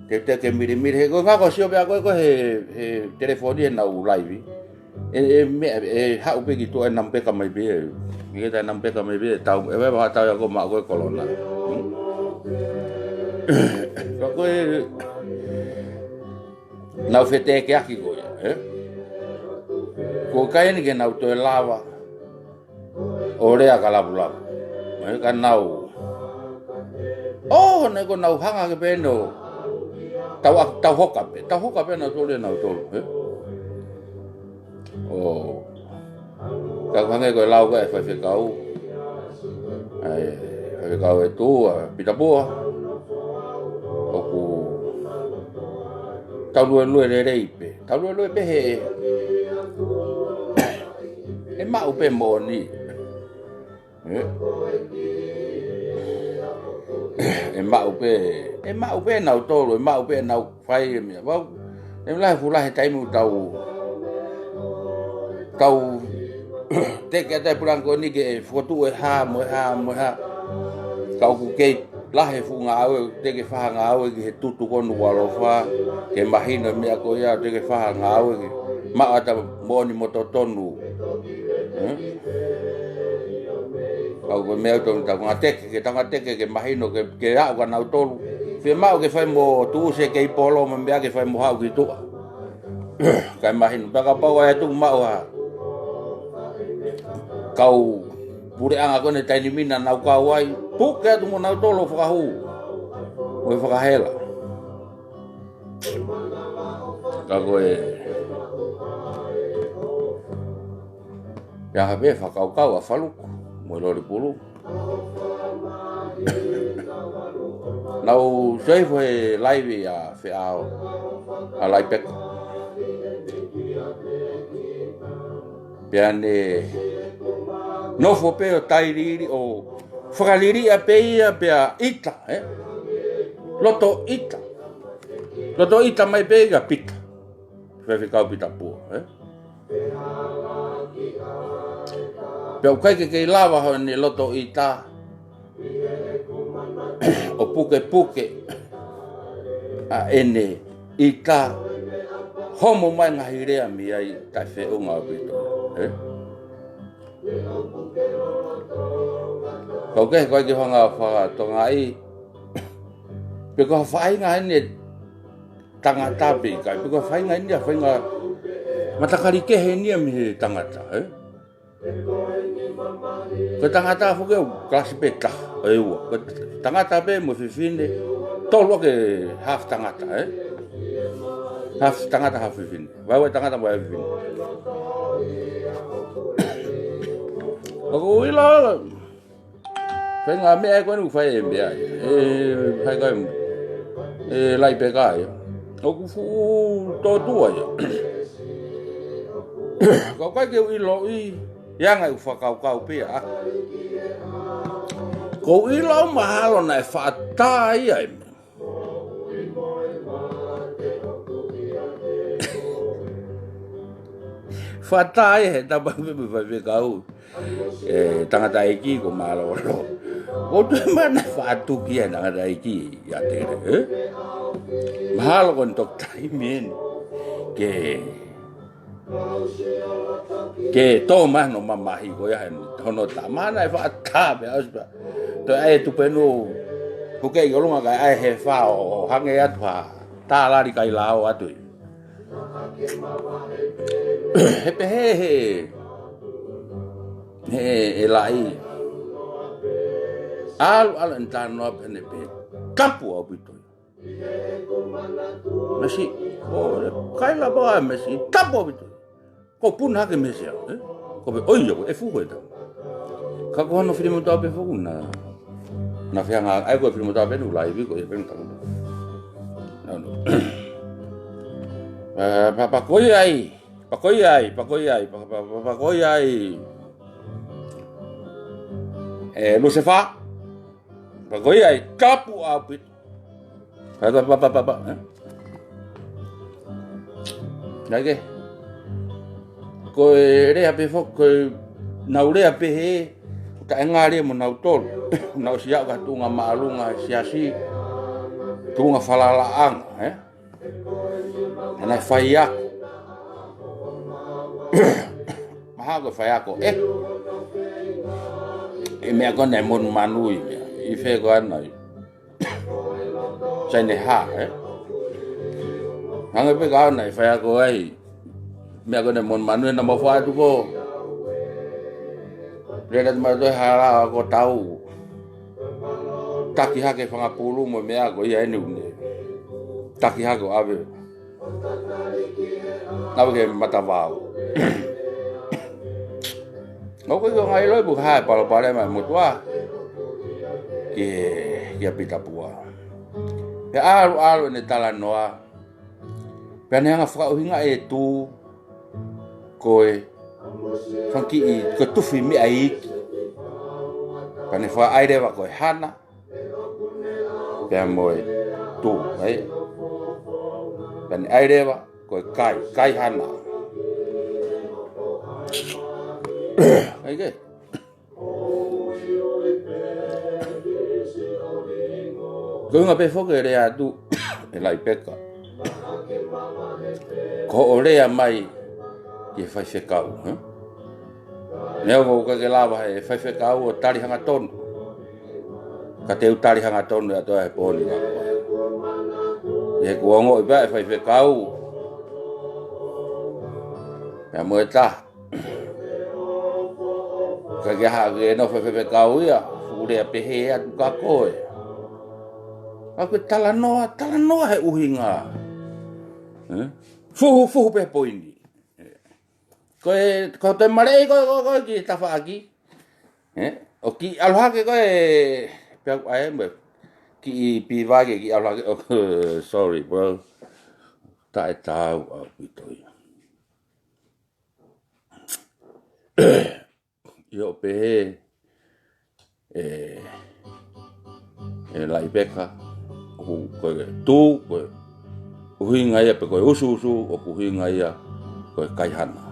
ke te ke milimili, he ko e fako sio pea ko e, ko e he, he telefoni he naʻa ku laivi. ʻE, ʻe, meʻa, ʻe haʻu pē ki tuʻa ʻe namu peka mai pē, ʻe. Ke ta namu peka mai pē, tau, ʻe, ʻe, ʻe, tau ia ko maʻu ko e kolona. Hmm? Ka ko e, nau fetekeaki ko ia, ē? Ko e kai eni ke nau toe lava ʻo lea ka lavulavu. Ē, ka nau. ʻŌ, naʻe ko nau hanga ke pē no. Tau a-, tau hoka pē, tau hoka pē nautolu ʻe nautolu, ē? ʻŌ. Ka ko e hangē ko e lau ko ē ʻa e faifekau. ʻA e faifekau ʻe tuʻu, ʻa Pita Pua. ʻOku tau luelue lelei pē. Tau luelue pē he, ʻe maʻu pē moʻoni. Ē? ʻE maʻu pē, ʻe maʻu pē nautolu, ʻe maʻu pē nau fai e meʻa. Vau, ʻe mla he fula he taimi ʻoku tau, tau, teke atu e puleʻanga ko eni ke fokotuʻu e hā, mo e hā, mo e hā. Ka ʻoku kei lahi e fuʻu ngāue, teke faʻahinga ngāue ki he tutu ko Nukuʻalofa, ke mahino e meʻa ko ia, teke faʻahinga ngāue ke maʻu atu e moʻoni mo totonu. Ē? Kau ko e meʻa ʻoku tau, tau ngateke, ke tau ngateke, ke mahino, ke, ke aʻu kia nautolu. Fiemaʻu ke fai mo tuʻusi e kei polo mo e meʻa ke fai mo haʻu ki tuʻa. Kae mahino, pea kapau ʻe tuku maʻu ha kau puleʻanga ko eni taimi ni naʻa nau kau ai, puke atu mo nautolu ʻo fakahū. ʻO fakahela. Ka ko e, pea hake pē fakakaukau ʻa Faluku mo e loli pulu. Naʻa ku save he laivi ʻa Feʻao, ʻa Laipeka. Pea ne nofo pē ʻo tailiili ʻo fakaliliʻa pē ia pea ʻita, ē? Loto ʻita. Loto ʻita mai pē ia kia Pita. Faifekau Pita Pua, ē? Pea ʻoku ʻikai ke kei lava hono loto ʻita ʻo pukepuke ʻa ʻene ʻita, homo mai ngaahi lea mei ai taʻefeʻunga ʻaupito, ē? Ka ʻoku ʻikai ke hanga ʻo fakatongaʻi pe ko ha faʻahinga ʻene tangata pe ʻikai, pe ko ha faʻahinga ʻene, faʻahinga matakali kehe ʻene mei he tangata, ē? Ko e tangata foki ʻoku kalasi pē taha, ʻe ua. Ko e tangata pē mo e fefine, tolu ake half tangata, ē? Half tangata, half fefine. Vaeua tangata, vaeua fefine. ʻOku ou ʻilo, faʻahinga meʻa ʻe ko eni ʻoku fai e meʻa ia. ʻE, fai ko e, ʻe Laipeka ia. ʻOku fuʻu tōtua ia. Ka ʻoku ʻikai ke u ʻiloʻi, ʻi he anga ʻeku fakakaukau pē ia. ʻOku ou ʻilo mahalo naʻe faʻa tā ia e meʻa. Faʻa tā ia he tapa pē mo e faifekau. ʻE, tangataʻeiki ko Mālōlō. ʻOku ou tui mahalo naʻe faʻa tuki ia he tangataʻeiki ia te, ē? Mahalo ko e toki taimi eni ke, ke tō mai hono mamahi ko ia he hono tā. Mahalo naʻe faʻa tā pē ʻosi pē. Toe ʻai e tupenu, huke ʻi ʻolunga kae ʻai he fao, hangē atu ha tā lali kai lao atu ia. He pehē he, he, ʻe laʻi. ʻAlu, ʻalu ʻene talanoa pea ne pehē, tapu ʻaupito. Mesi, ʻo, kai lava mesi, tapu ʻaupito. Ko puna hake mesi au, ē? Ko pē, ʻoi, ʻo, ʻe fuhu e tau. Ka ko hono fili mo tau pē fuhu na. Na fehangahangai ko e fili mo tau pē nu laivi ko ia pē nu tau. Na, no. Pa, pa, pa ko ia ai. Pa ko ia ai, pa ko ia ai, pa, pa, pa, pa ko ia ai. ʻE, Lusefa. Pa ko ia ai, tapu ʻaupito. Pa, pa, pa, pa, pa, pa, ē? Naʻe ʻikai ke. Ko e lea pē foki, ko e nau lea pē he, taʻengali mo nautolu. Nau ʻosi aʻu ki ha tuʻunga māʻolunga he siasi, tuʻunga falalaʻanga, ē? Naʻa nau faiako. Mahalo ko e faiako, ē? ʻI he meʻa ko eni monumanu ʻi meʻa, ʻi fē ko ena ʻi Saineha, ē? Hangē pē ka ʻalu ʻo faiako ai. Meʻa ko eni monumanu ʻena mo fatu ko. Lele mai toe hala ko tau. Taki hake fanga pulu mo e meʻa ko ia eni ʻoku ne taki hake ʻo ʻave. Nau ke matavao. ʻOku ʻikai ke u ngaahi ʻilo pe ko e hā e palopalema ʻa e motuʻa kia, kia Pita Pua. Pea ʻalu, ʻalu ʻene talanoa. Pea ne hanga fakaʻuhingaʻi e tū ko e fanga kiʻi, ko e tufi meʻa iiki. Pea ne fakaʻai leva ko e hana. Pea mo e tū, ē? Pea ne ʻai leva ko e kai, kai hana. ʻAi ke. Ko e ʻuhinga pē foki e lea atu ʻe Laipeka. Ko hoʻo lea mai ki he faifekau, ē? Neongo ʻoku ʻikai ke lava he faifekau ʻo tali hangatonu, ka te u tali hangatonu ʻe ʻOtua he pō ni ka ko ē. He kuo ongoʻi pē ʻe he faifekau, pea mo e taha, ʻikai ke ʻi ai ha nofo faifekau ia, fuʻu lea pehē atu ka ko ē. Ka ko e talanoa, talanoa he ʻuhinga. Eh? Fuhu, fuhu pē poini. Ko e, ko e toe maleʻi ko, ko, ko e kiʻi tafaʻaki. Eh? ʻO kiʻi ʻalu hake ko e, pea ʻai mo e kiʻi pivake, kiʻi ʻalu hake, oh, sorry, bro. Taʻe taau ʻaupito ia. ʻIo pehē, ʻe, ʻe Laʻipeka, ʻoku, ko e tū, ko e ʻuhinga ia, pe ko e usuusu, ʻoku ʻuhinga ia, ko e kaihana.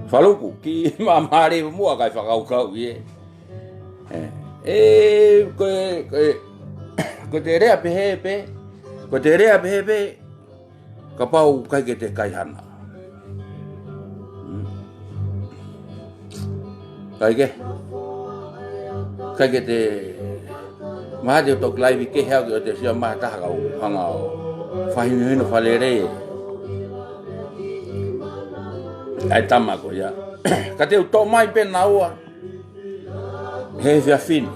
Faluku, kiʻi māmālie muʻa kae fakakaukau ki ai. Eh, eh, ko e, ko e, ko e te lea pehē pē, ko e te lea pehē pē, kapau ʻikai ke te kaihana. Hmm. ʻIkai ke, ʻikai ke te, mahalo te u toki laivi kehe au ke ʻoua te u sio mai ha taha kau hanga ʻo fakahinohino fakalelei ʻa e tama ko ia. Ka te u toʻo mai pē naua he efiafi ni.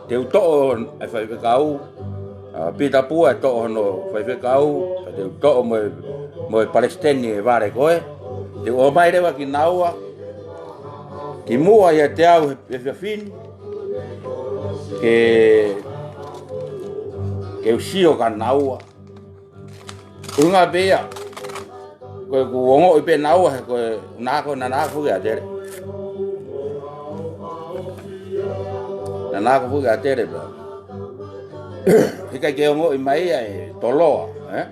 Te u toʻo e faifekau, ʻa Pita Pua ʻe toʻo hono faifekau, ka te u toʻo mo e, mo e palesiteni e vale ko ē. Te u ʻomai leva kinaua kimuʻa ʻiate au he efiafi ni, ke, ke u sio kia naua. ʻUhinga pē ia, ko e kuo ongoʻi pē naua he ko e naʻa ko, naʻa na ako ki ʻAtele. Naʻa na ako ki ʻAtele pē. He ʻikai ke ongoʻi mai ia ʻe Toloa, eh?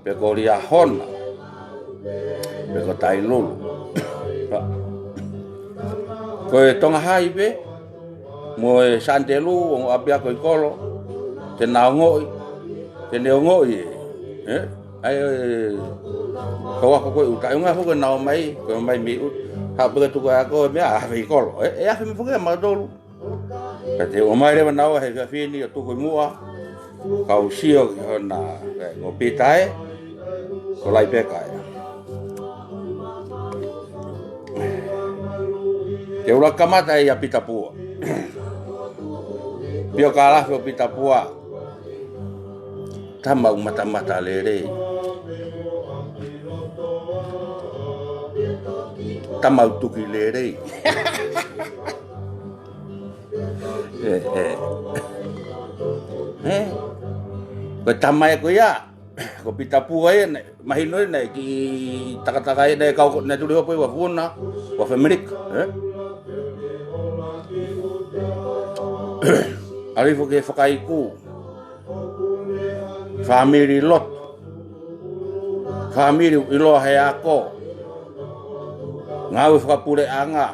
Pe ko Liahona, pe ko Tailulu. Ko e Tonga Hai pē, mo e Sani Telu, ongo ʻapiako ʻi kolo, te na ongoʻi, te ne ongoʻi, eh? ʻAi, eh, kau ako ko e ʻuta, ʻuhinga foki naʻa na ō mai, ko e ō mai mei ʻuta, haʻu pē ke tuku ʻa e ako, meʻa, ʻave ʻi kolo, eh? ʻE ʻave mai foki ʻa mautolu. Ka te u ʻomai leva naua he efiafi ni ʻo tuku ʻi muʻa, kau sio ki hona, eh, ko Pita ē, ko Laʻipeka ē. Te u laka kamata ʻia Pita Pua. Pio ka lafi ʻo Pita Pua. Tama ʻoku matamata lelei. Tama ʻoku tuki lelei. Eh, eh. Eh. Ko e tama ē ko ia, ko Pita Pua ia, naʻe, mahino ia naʻe kiʻi takataka ia, naʻe kau, naʻe tuli hopo ʻi Vafuna, Vafe Melika, eh? ʻAlu hifo ki he fakaiku. Fāmili lotu. Fāmili ʻiloa he ako. Ngāue fakapuleʻanga.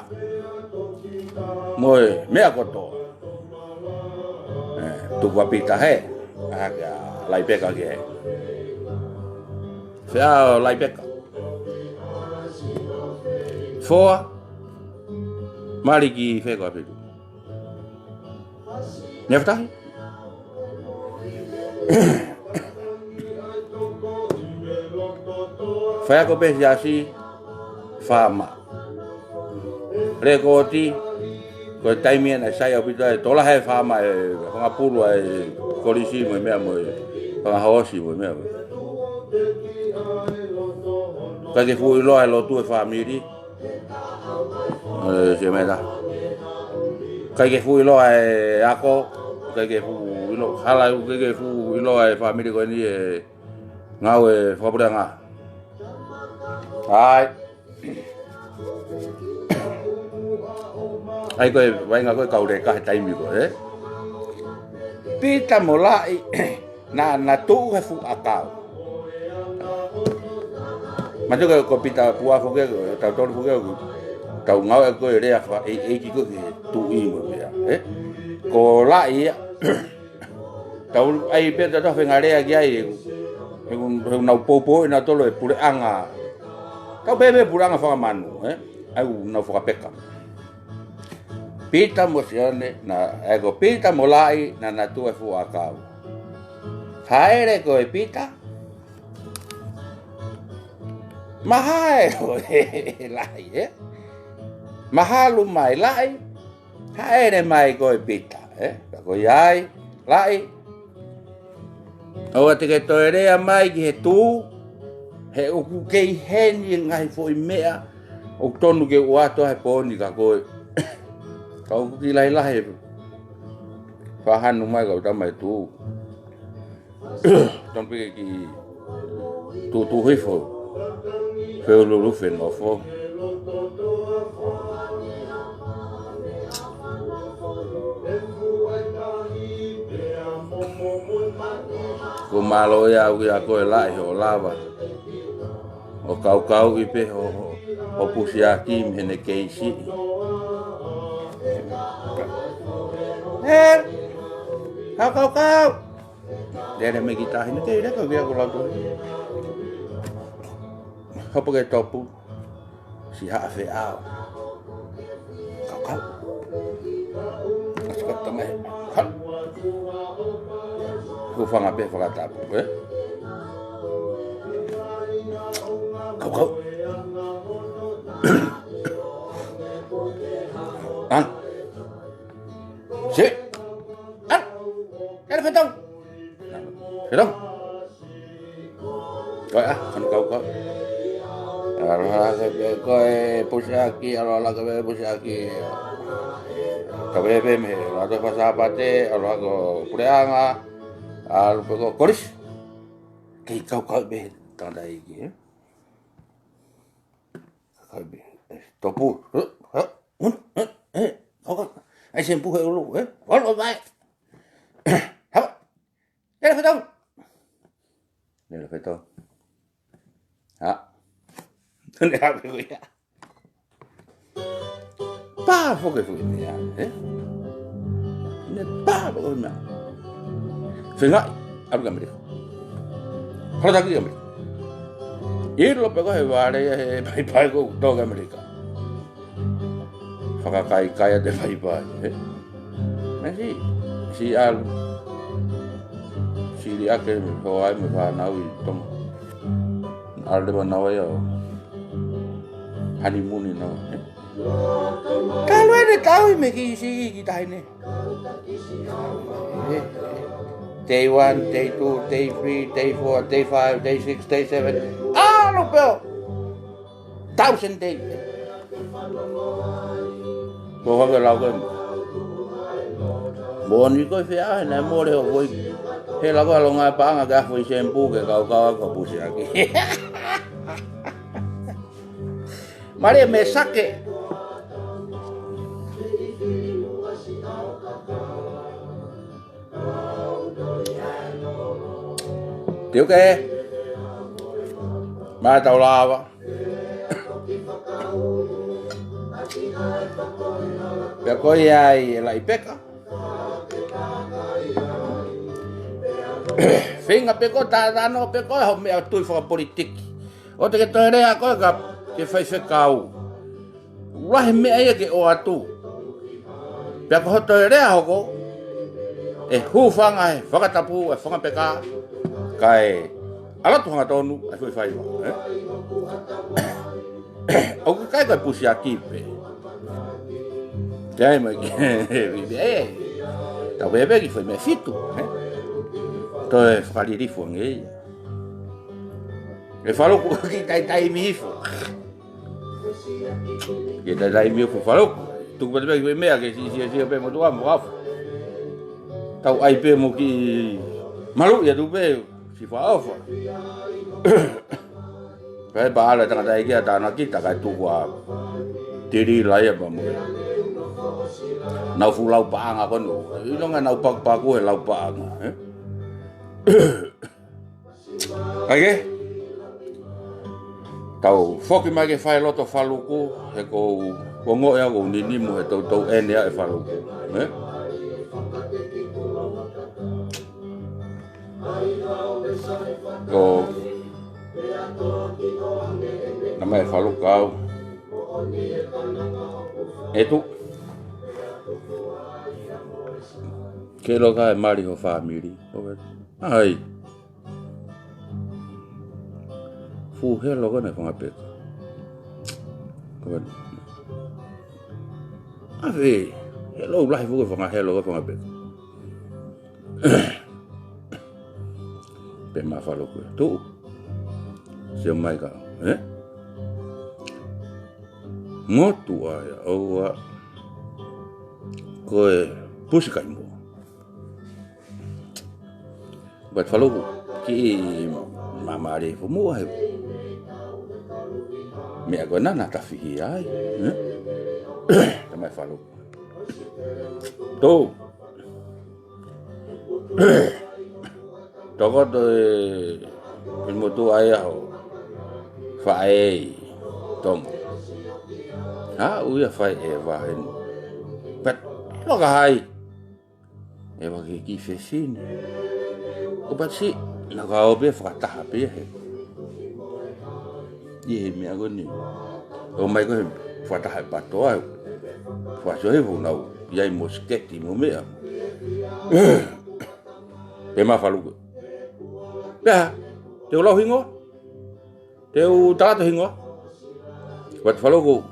Mo e meʻa kotoa. Eh, tuku ʻa Pita hē. ʻA, ʻa Laʻipeka ki hē. Fea ʻo Laʻipeka. Foa. Mali ki fē ko ā fē. Nefa tahi. Faiako pē siasi, fāma. Lekooti, ko e taimi ʻena sai ʻaupito ai, tola he fāma e fanga pulu ʻa e kolisi mo e meʻa mo e fanga hoosi mo e meʻa mo e. ʻIkai ke fuʻu ʻiloa e lotu e fāmili. Eh, se meta. ʻIkai ke fuʻu ʻiloa e ako, ʻikai ke fuʻu ʻilo, hala ʻikai ke fuʻu ʻiloa e fāmili ko eni e ngāue fakapuleʻanga. ʻAi. ʻAi ko e vaʻinga ko e kau leka he taimi ko ē. Pita mo Laʻi. Naʻa na tuʻu he fuʻu ʻakau. Mātuʻaki ko Pita Pua foki, tautolu foki, tau ngāue ko e lea fakaʻeiʻeiki ko e tuʻi mo e meʻa, eh? Ko Laʻi ia, Tau ʻai pē ʻetau fengalea ki ai, he ʻoku, he ʻoku, he ʻoku nau poupouʻi nautolu e puleʻanga. Tau pehē pē puleʻanga fakamanu, ē? ʻA ia ʻoku nau fakapeka. Pita mo Sione, naʻe ko Pita mo Laʻi, naʻa na tuʻu he fuʻu ʻakau. Hāʻele ko ē Pita. Mahalo ʻe Laʻi, ē? Mahalo mai Laʻi. Hāʻele mai ko ē Pita, ē? Ka ko ia ai, Laʻi. ʻOua te ke toe lea mai ki he tū, he ʻoku kei heni e ngaahi foʻi meʻa ʻoku tonu ke u ʻoatu he pō ni kia koe. Ka ʻoku kiʻi lahilahi e fakahanu mai ka u tama e tū. Tonu pē ke kiʻi tuʻutuʻu hifo. Feululufe nofo. Ko mālō ia au ia ko e Laʻi hoʻo lava ʻo kaukauʻi pē ho, ho, ho pusiaki mei heʻene kei siʻi. Ē, kau, kau, kau. Lele mai ki tahi ni, kei leka via ko lauto. Hopo ke topu. Siʻi haʻa feʻao. Kau, kau. Asu ka tama e. Ha. Hūfanga pē fakatapu, ē? Kau, kau. An. Siʻi. An. Kele fetong. Fetong. Ko e ʻa, kanu kau kau. ʻAloha ke pē ko e pusiaki, ʻaloha ke pē pusiaki. Ka pē pē mei he, ʻaloha ke fakasāpate, ʻaloha ko e puleʻanga, ʻalu pē ko e kolisi. Kei kau kau pē, tangataʻeiki, ē? Kau pē, ē, topu, ē, ē, un, ē, ē, kau kau. ʻAi sempu he ʻulu, ē? Olo mai. Hapa. Lele fetong. Lele fetong. Ha. Tone hape ko ia. Pā foki foki meʻa, ē? Ne pā foki meʻa. Fengaʻi, ʻalu ki ʻAmelika. Hola taki ki ʻAmelika. ʻIlo pē ko e vale ia he paipai ko e tō ki ʻAmelika. Fakakaikai ʻa e paipai, ē? Mei siʻi, siʻi ʻalu. Siʻi liʻaki mo e hoa mo e fānau ʻi Tonga. ʻAlu leva naua ia ʻo hanimuni naua, ē? Talu ʻene tauhi mei he kiʻi siʻi ki tahi ni. Ē, ē. Day one, day two, day three, day four, day five, day six, day seven. ʻAlu pē ʻo thousand day. Ko hake lau ke mo ni ko e fea he naʻe mole hoʻo foʻi. He lau ke ʻalonga paʻanga ke ʻai foʻi sempu ke kau kau ʻaki ho pusiaki. Mālie mei Sake. Tiuke. Mātau lava. Pea ko ia ai e Laʻi Peka. Feinga pē ko e tātano pē ko e hoʻo meʻa tui fakapolitiki. ʻOua te ke toe lea ko e ka ke faifekau. Lahi meʻa ia ke ʻoatu. Pea ko hoʻo toe lea hoko, ʻe hūfanga he fakatapu, ʻe fanga peka, kae ʻalu atu hangatonu, ʻa e foʻi faiva, ē? ʻOku ʻikai ko e pusiaki pē. Ke ʻai mai ke, ē, tau pē pē ki foʻi meʻa fitu, ē? Toe fakalilifu ange ia. ʻE Faluku kiʻi taimi hifo. Kiʻi taimi hifo Faluku. Tuku pē pē ki foʻi meʻa ke si, si, si, pē mo tuʻa mo afu. Tau ʻai pē mo kiʻi malu ia tu pē si faofa. Pea pā ʻalu e tangataʻeiki ʻa Tānaki, ta kae tuku ʻa Tili Laia pea mo e. Nau fuʻu lau paʻanga ko eni. ʻIlonga nau pakupaku he lau paʻanga, ē? ʻAi ke? Tau foki mai ke fai loto Faluku, he ko u, ko u ongoʻi au ko u ninimu he toutou ʻene ʻa e Faluku, ē? Ko na mai faluku au. ʻE Tuʻu. Ke ʻilo ka e mali ho fāmili. ʻAi. Fuʻu helo ko ena e fanga peka. Ko ena. ʻAve, helo lahi fuʻu fanga helo ko e fanga peka. Pea mo faluku, Tuʻu. Sio mai ka, ē? Motuʻa ia ʻoua ko e pusi kai mo. But faluku, kiʻi māmālie fuʻu muʻa he meʻa ko ena naʻa ta fihi ai, ē? Tamai faluku. Tuʻu. Tokoto e, e motuʻa ia ho faʻē ʻi Tonga. Haʻu ia fai e vahen. But, loka hai. ʻE vake ki fefine. ʻO but si, na ka o pē fakataha pē he. ʻI he meʻa ko eni. ʻO mai ko e fakataha e patoa. Faso he fo nau. ʻI ai mo siketi mo meʻa. Pea mo faluku. Pea, te u lau hingoa. Te u talaatu hingoa. But faluku,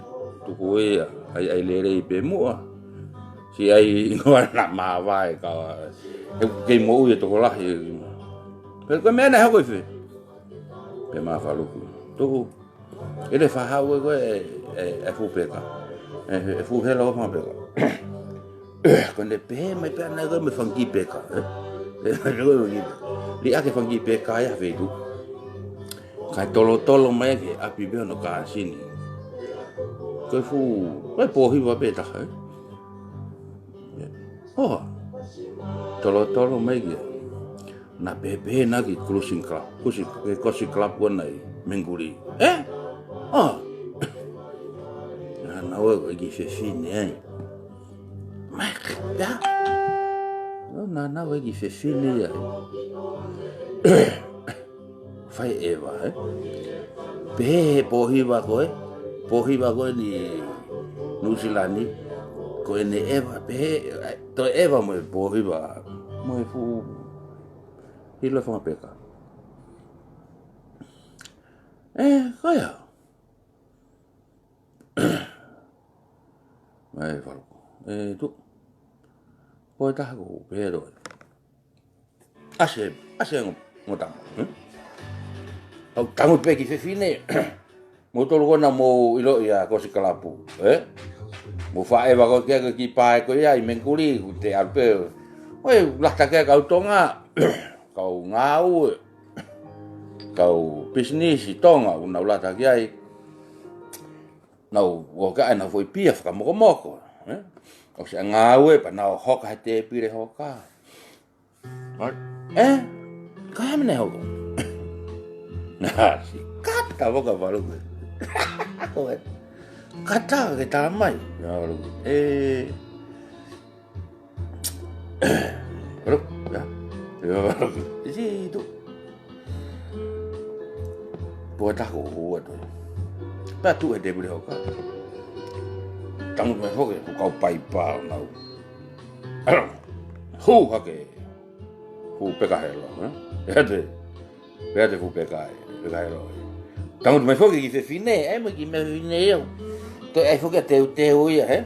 tuku ia, ʻai, ʻai lelei pē muʻa. Siʻi ʻai hingoa naʻa māvae ka, he kei moʻui e tokolahi. Pea ko e meʻa naʻe hoko ʻi fē. Pea mo faluku. Tuʻu. ʻE le fahau e ko e, e, e fuʻu peka. E, e fuʻu helo fanga peka. Ko ʻene pehē mai pea naʻe ko e mo e fanga kiʻi peka, ē? Pehē mai pea ko e mo e kiʻi peka. Liʻaki e fanga kiʻi peka ia feituʻu. Kae tolotolo mai ki he ʻapi pē hono kāsini. Ko e fuʻu, ko e pōhiva pē taha, ē? ʻOa. Tolotolo mai ki ai. Naʻe pehē pē naʻe ki Cruising Club. Cruising, ki Cruising Club ko ena ʻi Menguli. Ē? ʻOa. Naʻa nau ō ki fefine ai. Mai, pea. ʻO naʻa nau ō ki fefine ai. Fai ʻeva, ē? Pehē he pōhiva ko ē, pōhiva ko ē ʻi Nuʻusila ni, ko ʻene ʻeva, pehē, toe ʻeva mo e pōhiva, mo e fuʻu hilo fanga peka. Ē, ko ia. Mai faluku. Ē, Tuʻu. Ko e taha ko pē roe. ʻAse, ʻase ngo, ngo tama. Hm? Au tangu pē ki fefine. Mo tolu kona mo ʻilo ia ko si kalapu. Ē? Mo faʻē vako kia ko ki pae ko ia ʻi Menguli, ku te alu pē. Oi, lata kia kau Tonga. Kau ngāue. Kau business ʻi Tonga, ʻo nau lata ki ai. Nau, ʻo ka ai nau foʻi pia fakamokomoko. Ē? Kau se ngāue, pea nau hoka he tēpile hoka. Ē? Ka hea mene hoko. Nā, si kata waka faluku. Ko ē. Kata ke tā mai. Nā, faluku. Ē. Faluku, ya. Ya, faluku. Isi tu. Pua taho hua tu. Pea tuʻu he tēpile hoka. Tangutu mai foki, ko kau paipa nau. Hū hake. Fuʻu peka helo, ē? Pea te, pea te fuʻu peka ē, peka helo. Tangutu mai foki ki fefine, ē, mo e kiʻi meʻa fefine ia. Toe ʻai foki ʻa teuteu ia, ē?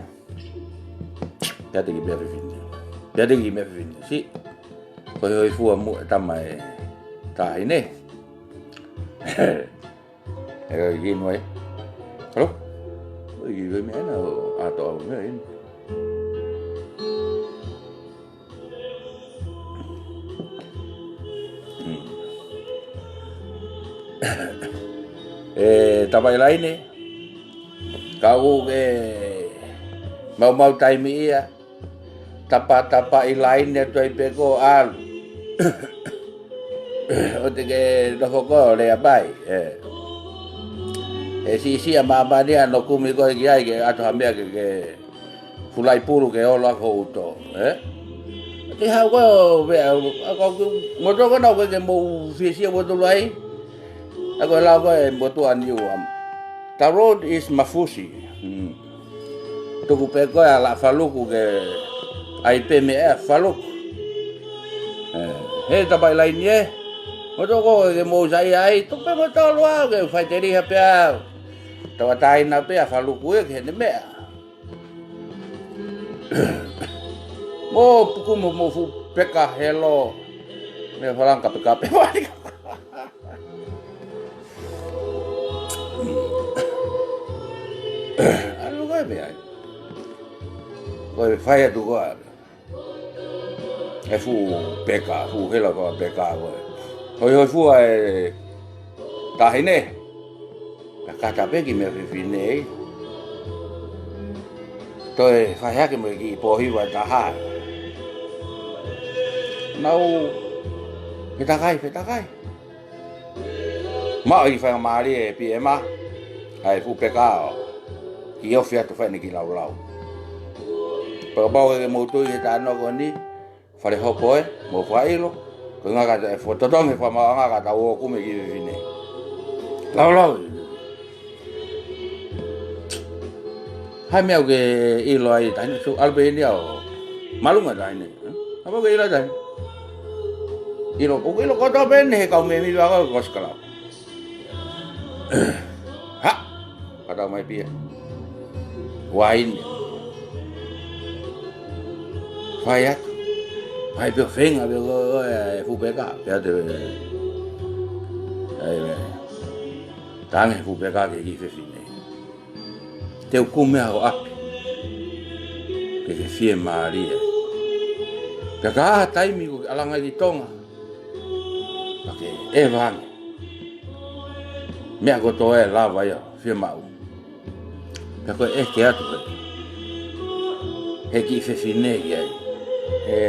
Pea te kiʻi meʻa fefine. Pea te kiʻi meʻa fefine. Si, ko e hoi fua mo e tama e taʻahine. ʻE, inu ai. Halo? ʻOi, ʻi he meʻa ena, ʻo ʻato au meʻa inu. Hmm. ʻE, tapa ʻi laine. Ka u ke maumau taimi ia. Tapa, tapa ʻi laine atu ai pē ko ʻalu. ʻO te ke nofo ko lea mai, ē. ʻE siʻisiʻi ʻa māmani ʻa nokumi ko e ki ai ke ʻato ha meʻa ke, ke fulai pulu ke olo ako uto, ē. Ke hau ko e, ʻa ko e, mo toko na ko e ke mou fiesia mo tolu ai. ʻA ko e lau ko e mo tua niu am. The road is mafusi. Hmm. Tuku pē ko e ʻa la Faluku ke ʻai pē meʻa ʻa Faluku. Eh, he tapai laini ē. Mo toko ke mou sai ai. Tuku pē mo tolu au ke fai teliha pē au. Tauʻatāina pē ʻa Faluku ē ke ne meʻa. Mo puku mo mo fu peka helo. Me falanga peka pe wali. Alu ko e meʻa. Ko e fai atu ko ā. E fu peka, fu hela ko peka ko e. Hoi hoi fua e tahine. Ka kata pē ki meʻa fefine. Toe fai hake mo e kiʻi pōhiva ʻe taha. Nau, fetakai, fetakai. Maʻu e kiʻi faingamālie ʻe Piema. ʻAi fu peka ʻo. Kiʻi ofi atu fai ʻene kiʻi laulau. Pea kapau ʻe ke mou tui he talanoa ko eni. Fale hopo ē, mo fakaʻilo, ko e ngaka e fototongi fakamaʻuʻanga ka tau ō kumi ki fefine. Laulau. Hai meʻa ʻoku ke ʻilo ai tahine, su ʻalu pē eni au. Malunga tahine. Apa ke ʻilo ai tahine. ʻIlo, ʻoku ʻilo kotoa pē eni he kau mēmipa ko e Kosi Kalau. Ha! Ka tau mai pia. Uaine. Fai atu. Fai pē ʻo feinga pē ko e, e fu peka. Pea te, ai, ai. Tangi fu peka ke kiʻi fefine. Te u kumi au ʻapi. Ke ke fiemālie. Pea ka ʻi ai ha taimi ʻoku ke ʻalu ange ki Tonga. Pea ke ʻeva ange. Meʻa kotoa ʻe lava ia, fiemaʻu. Pea ko e ʻeke atu he. He kiʻi fefine ki ai. He.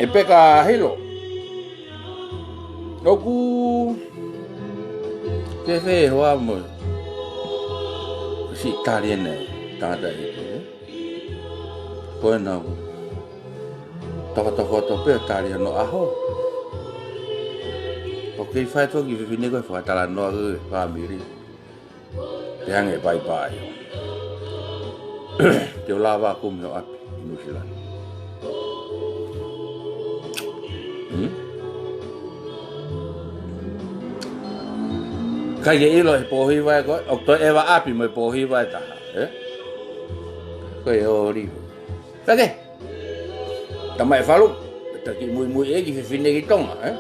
ʻE peka hilo. ʻOku. Ke fē hoa mo. Ko e siʻi tali ʻene tangata ʻi he. Ko e nau. Tokotoko to pē tali hono ʻaho. ʻOku kei fai toki fefine ko e fakatalanoa ko e fāmili. Te ange paipai. Te u lava kumi ʻo ʻapi, Nuʻusila. Hmm? Kai ke ʻilo he pōhiva ē ko e, ʻoku toe ʻeva ʻapi mo e pōhiva ʻe taha, ē? Ko e ʻoli. Fake. Tama e falu, taki muimui e kiʻi fefine ki Tonga, ē?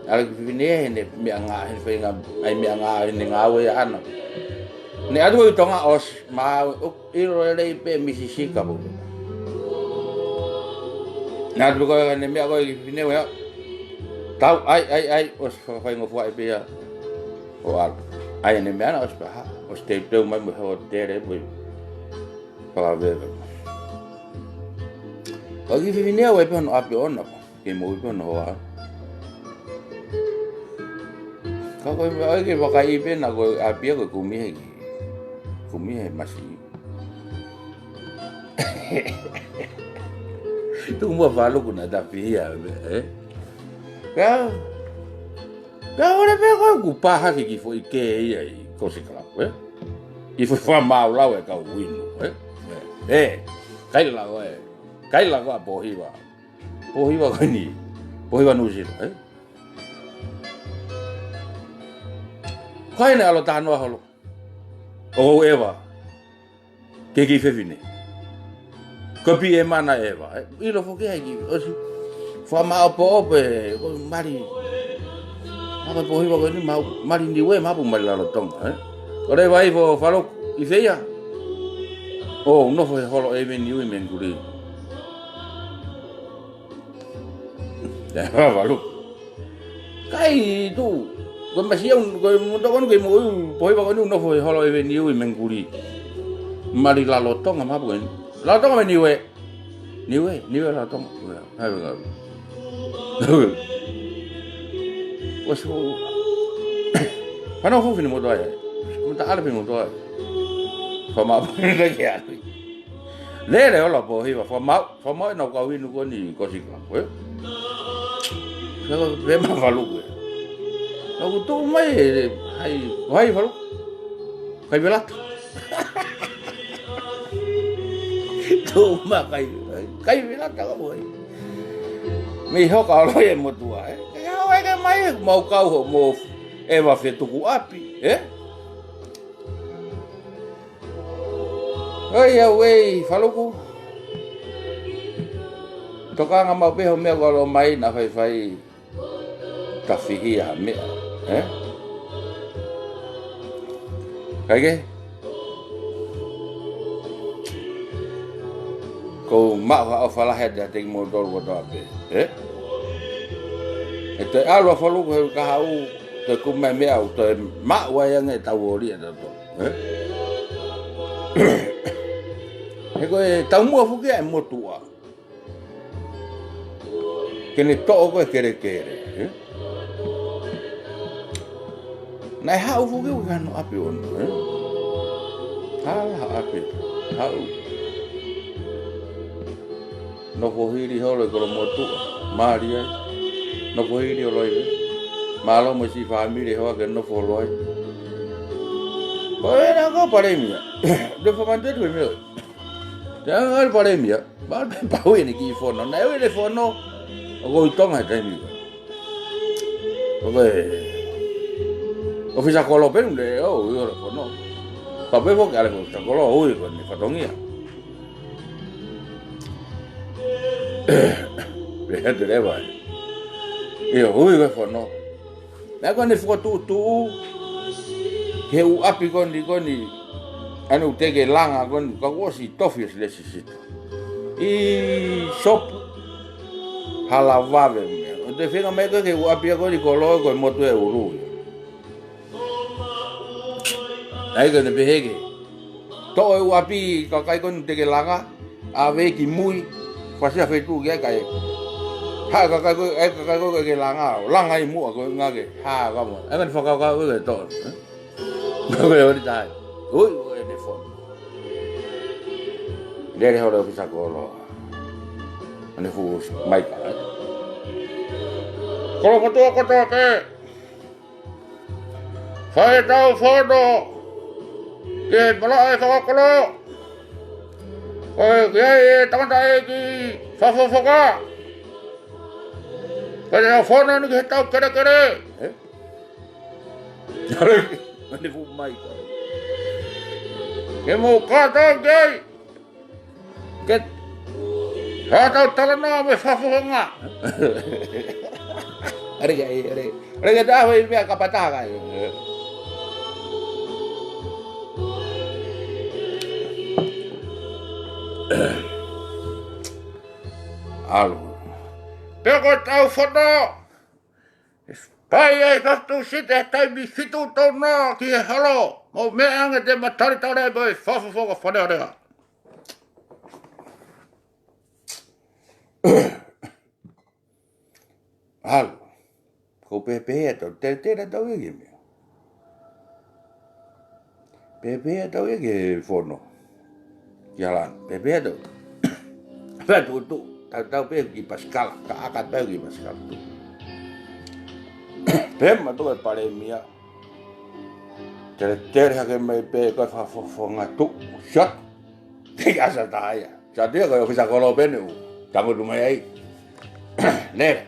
ʻAlu kiʻi fefine ʻi heʻene meʻangāue, heʻene feinga, ʻai meʻangāue, heʻene ngāue ʻaʻana. Ne ʻatu ki Tonga ʻosi, ma, ʻo, ʻilo lelei pē Misi Sika pō. Ne ʻatu ko ē heʻene meʻa ko ē kiʻi fefine ʻo ia. Tau, ʻai, ʻai, ʻai, ʻosi fakafaingofua ai pē ia. ʻO ʻalu. ʻAi ʻene meʻa na ʻosi paha, ʻosi teuteu mai mo e hōtele pō. Fakaveve. Ko e kiʻi fefine ʻoku ʻi ai pē hono ʻapi ʻoʻona, kei moʻui pē hono hoa. Ka ko e meʻa ʻoku ke vakai pē na ko e ʻapi ʻoku kumi he kiʻi. Kumi he masi. Tuku muʻa Faluku na ta pihia, ē? Ka. Ka ʻoku ʻi ai pē ko ē ʻoku pāhaki kiʻi foʻi kē ia ʻi Kosi Club, ē? Kiʻi foʻi fakamāulau e kau inu, ē? Ē, ē, kaila ko ē, kaila ko ā pōhiva. Pōhiva ko eni, pōhiva Nuʻusila, ē? Ko eni ʻalu talanoa holo. ʻOku ou ʻeva. Ke kiʻi fefine. Ko e Piema na ʻeva. ʻE, ʻilo foki ai kiʻi, ʻosi. Fakamaʻopoʻopo ē, ko e mali. Ako pōhiva ko eni mau, mali Niue, mapu mali Lalotonga, ē? Ko e vai fo Faluku, ʻi fē ia? ʻO, nofo he Holo Avenue ʻi Mengikuli. Ē, Faluku. Kai tu. Ko e masi au, ko e moto ko eni ke moʻui, pōhiva ko eni ʻoku nofo he Holo Avenue ʻi Mengikuli. Mali Lalotonga mapu ko eni. Lalotonga mo Niue. Niue, Niue Lalotonga. Hai, hai. Wasu. Pano fu fini moto ai. Mo ta ʻalu fini moto ai. Fama pō ni ke ʻalu. Lele ola pō hiva, fakamaʻu, fakamaʻu ʻenau kau inu ko eni ko sika, ē? Pea, pea ma Faluku ē. Naʻa ku tuʻu mai ē, hai, ko hai Faluku? Kai Velata. Tuʻu mai kai, kai Velata ka ʻoku ʻi ai. Mei hoka ʻo loi e motuʻa, ē? Ke hao eke mai ē, mau kau hoʻomo ʻeva fetuku ʻapi, ē? ʻOi, auē, Faluku. Tokanga maʻu pē hoʻo meʻa ko alo mai naʻa faifai ta fihia ha meʻa, ē? Kae kehe? Ko u maʻu ha ʻofa lahi atu kiate kimoutolu kotoa pē, ē? ʻE toe ʻalu ʻa Faluku he uike kahaʻu, toe kumi mai meʻa ʻo toe maʻu ai ange ʻetau ō lia ʻatautolu, ē? He ko e taumuʻa foki ia e motuʻa ke ne toʻo ko ē kelekele, ē? Naʻe haʻu foki ʻo ʻi ai hano ʻapi ʻoʻona, ē? Hala ha ʻapi, haʻu. Nofo hili holo e kolomotuʻa, mali ai. Nofo hili holo ai, ē? Mālō mo e siʻi fāmili hoa ke nofo holo ai. Ko ena ko Palēmia. Te fakamanatu atu e meʻa. Te anga ngali Palēmia. Mālō pē pau ʻene kiʻi fono. Naʻe ui ʻene fono. ʻOku ou ʻi Tonga he taimi ko ē. ʻOku ou ʻi he ʻōfisa kolo pē ʻoku ne ui ʻene fono. Pau pē foki ʻa e ʻōfisa kolo, ui ko ʻene fatongia. Pea te leva ē. ʻIo, ui ko e fono. Naʻe ko ʻene fokotuʻutuʻu ki he ʻū ʻapi ko eni, ko eni, ʻa eni ʻoku teʻeki langa ko eni, ka kuo ʻosi tofi ʻosi lēsisita. ʻI Sopu, Halavave, meʻa. ʻO te feinga mai ko ē ki he ʻū ʻapi ko eni ko Loi ko e motu ʻe ʻulu ia. ʻAi ko ʻene pehē ke toʻo e ʻū ʻapi kakai ko eni teʻeki langa, ʻave ki mui, fasi ha feituʻu ki ai kae. Haʻu e kakai ko ē, ʻai e kakai ko ē ke langa, ʻo langa ʻi muʻa ko ē ngā ke, hā, kamo. ʻAi ko ʻene fakakaukau ko ē ke toʻo, ē? Ko ē ʻo ni tai. Ui, ui, ʻene fono. Lele holo e ʻōfisa kolo. ʻAne fu mai ka, ē? Kolomotuʻa kotoa pē. Fai ʻetau fono ki he malaʻe fakakolo. ʻOi, ki ai e tangataʻeiki fakafofonga. Fai ʻetau fono ni ki heʻetau kelekele. Ē? ʻAne fu mai ka. Ke mou kātaki ai. Ke, ʻa ʻetau talanoa mo e fakafofonga. ʻAre ke, ʻare, ʻare ke tā fai meʻa kapataha kai. ʻAlu. Pea ko ʻetau fono. Fai ai fatu site taimi fitu tona ki he holo. Mo meʻa ange te ma talitali mo e fakafofonga Faʻeleʻaleʻa. ʻAlu. Ko u pehē pehē atu, te, te na tau ʻi he meʻa. Pehē pehē atu ʻi he fono. Ia lan, pehē pehē atu. Pea tuʻu, tuʻu, tau, tau pē ki pasikala, ka ʻaka pē ki pasikala tuʻu. Pea ma tuʻu e Palēmia. Tele, tele hake mai pē ko e fakafofonga tuʻu. Shot. Te asa taha ia. Sa tia ko e ʻōfisa kolo pē ʻoku tangutu mai ai. Lele.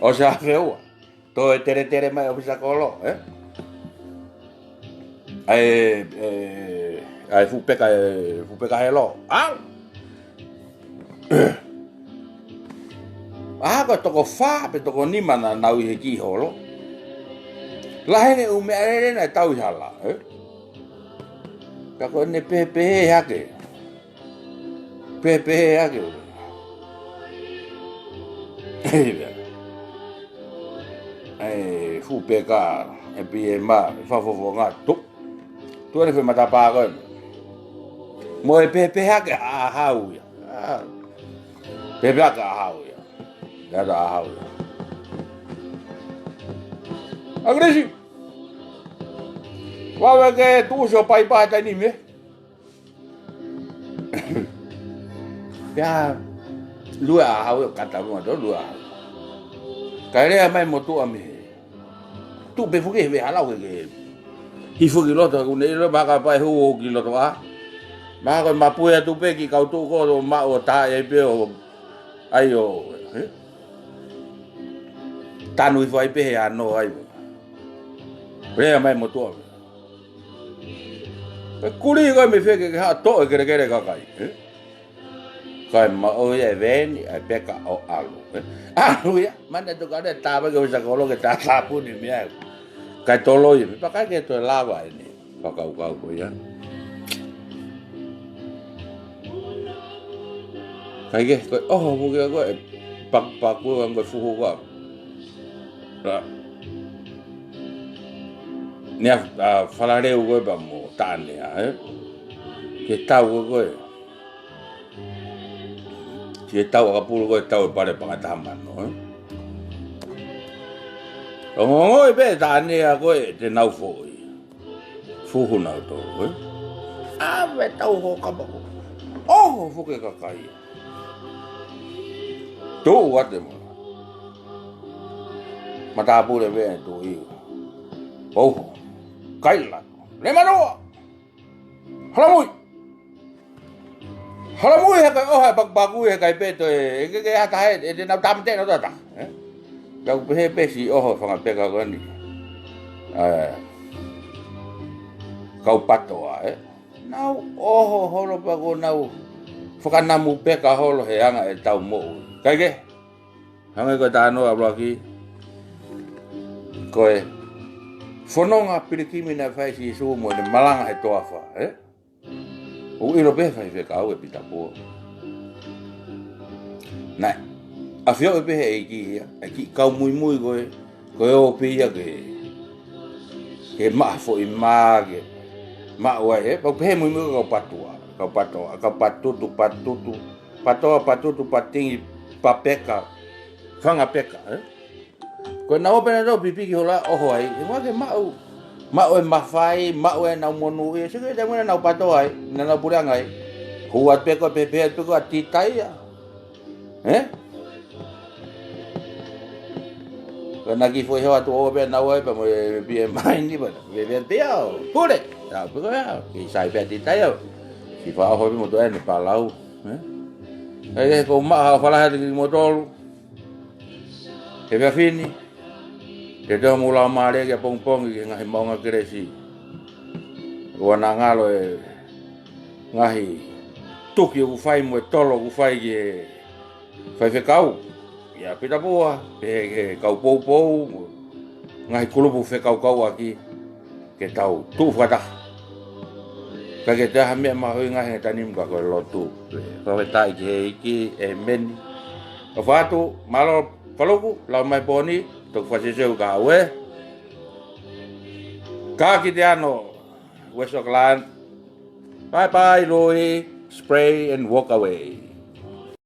ʻOsi ʻa e feua. Toe tele tele mai ʻōfisa kolo, ē? ʻAi, ē, ʻai fuʻu peka, ē, fuʻu peka helo. ʻAu! ʻA ko e toko fā pe toko nima naʻa nau ʻi he kiʻi holo. Lahi ange e ʻū meʻalele naʻe tau ʻi hala, ē? Ka ko ʻene pehē pehē hake. Pehē pehē hake. ʻAi, fuʻu peka, ē pē ma, fakafofonga, tuʻu. Tuʻu ʻene fai matapā ko ē. Mo e pehē pehē hake ʻa hau ia. ʻA. Pehē pehē hake ʻa hau ia. Ia ta ʻa hau ia. ʻAkilisi. Vave ke tuʻusi ʻo paipa taimi ni mei. Pea lue ʻa hau ʻo kata lua to lue ʻa hau. Kae lea mai motuʻa mei he tuʻu pē foki he veʻe hala ʻo ke hifo ki loto, ʻoku ne ʻilo mahalo ka pae hū ʻo ki loto ʻa. Mahalo ko e mapue atu pē ki kau tuʻu ko ʻo maʻu ʻo tā ai pē ʻo ʻai ʻo, ē? Tanu hifo ai pē he ano ai. Lea mai motuʻa. Pea kuli ko e mei fē ke ke haʻu ʻo toʻo e kelekele kakai, ē? Kae maʻu ia e veeni, ʻa e peka ʻo ʻalu, ē? ʻAlu ia, mane tu kare tā mai ke usa kolo ke tā tāpuni mea. Kae toloi, pea ʻikai ke toe lava eni. Fakakaukau ko ia. Kae kehe, ko e ʻoho foki ko e pakupaku ʻa ko e fuhu ko ē. Ra. Nea, ʻa, falaleu ko ē pea mo Taʻanea, ē? Ke tau ko ē. Ke tau ʻakapulu ko ē tau e pale pangataha mano, ē? Ongoongoʻi pē Taʻanea ko ē te nau foʻi. Fuhu nautolu, ē? ʻAve tau ho kapaku. ʻOho foki e kakai. Tuʻu ate mo. Matāpule veʻe tuʻu ʻi. ʻOho. Kaila. Lemaroa. Halamui. Halamui he kai ʻoho e pakupaku he kai pē toe, ʻe ke ke ata he, ʻe te nau tāmateʻi nautolu ʻe taha, ē? Kau pehē pē siʻi ʻoho fanga peka ko eni. Ē, kau patoa, ē? Nau ʻoho holo pea ko nau fakanamu peka holo he anga e tau moʻui. Kae kehe, hangē ko e talanoa ʻuluaki, ko e fononga pilikimi naʻe fai ʻe Sīsū mo ʻene malanga he toafa, ē? ʻOku ʻilo pē faifekau ʻe Pita Pua. Naʻe ʻafioʻi pē he ʻEiki ia, ʻa e kiʻi kau muimui ko ē, ko e ō pē ia ke, ke maʻa foʻi mā, ke maʻu ai, ē? Pau pē he muimui ko e kau patua, kau patoa, kau patutu, patutu, patoa, patutu, patingi, papeka, fanga peka, ē? Ko e nau ō pē nautolu pipiki holo ʻoho ai, he ʻoku ʻikai ke maʻu. Maʻu e mafai, maʻu e nau monūʻia, sio ki he taimi naʻa nau patoa ai, naʻa nau puleʻanga ai. Hū atu pē ko e pehē pē ko e titaia. Ē? Ko e naʻe kiʻi foʻi heo atu ʻo pē nau ai, pea mo e pē mai ni, pea, pea, pea, pea, pule. Ia, pē ko ia, kiʻi sai pē titaia. Siʻi faʻoho pē mo toe ne palau. Ē? Ē, ko maʻa ha falaha te ki motolu. He efiafi ni, te te homo lau mālie ki ʻapongipongi ki he ngaahi maʻunga kelesi. ʻOua naʻa ngalo e ngaahi tuki ʻoku fai mo e tolo ʻoku fai ki he faifekau. ʻIa Pita Pua, pehē ki he kau poupou, mo e ngaahi kulupu fekaukauʻaki. Ke tau tuʻu fakataha. Ka ke te aha meʻa mahuʻinga he tanimu ka ko e lotu. Fakafetaʻi ki he ʻEiki, ʻēmeni. ʻOfa atu, mālō Faluku, lau mai pōni, toki fasieseu ka aue. Ka ki te ano, West Auckland. Bye bye, Louis. Spray and walk away.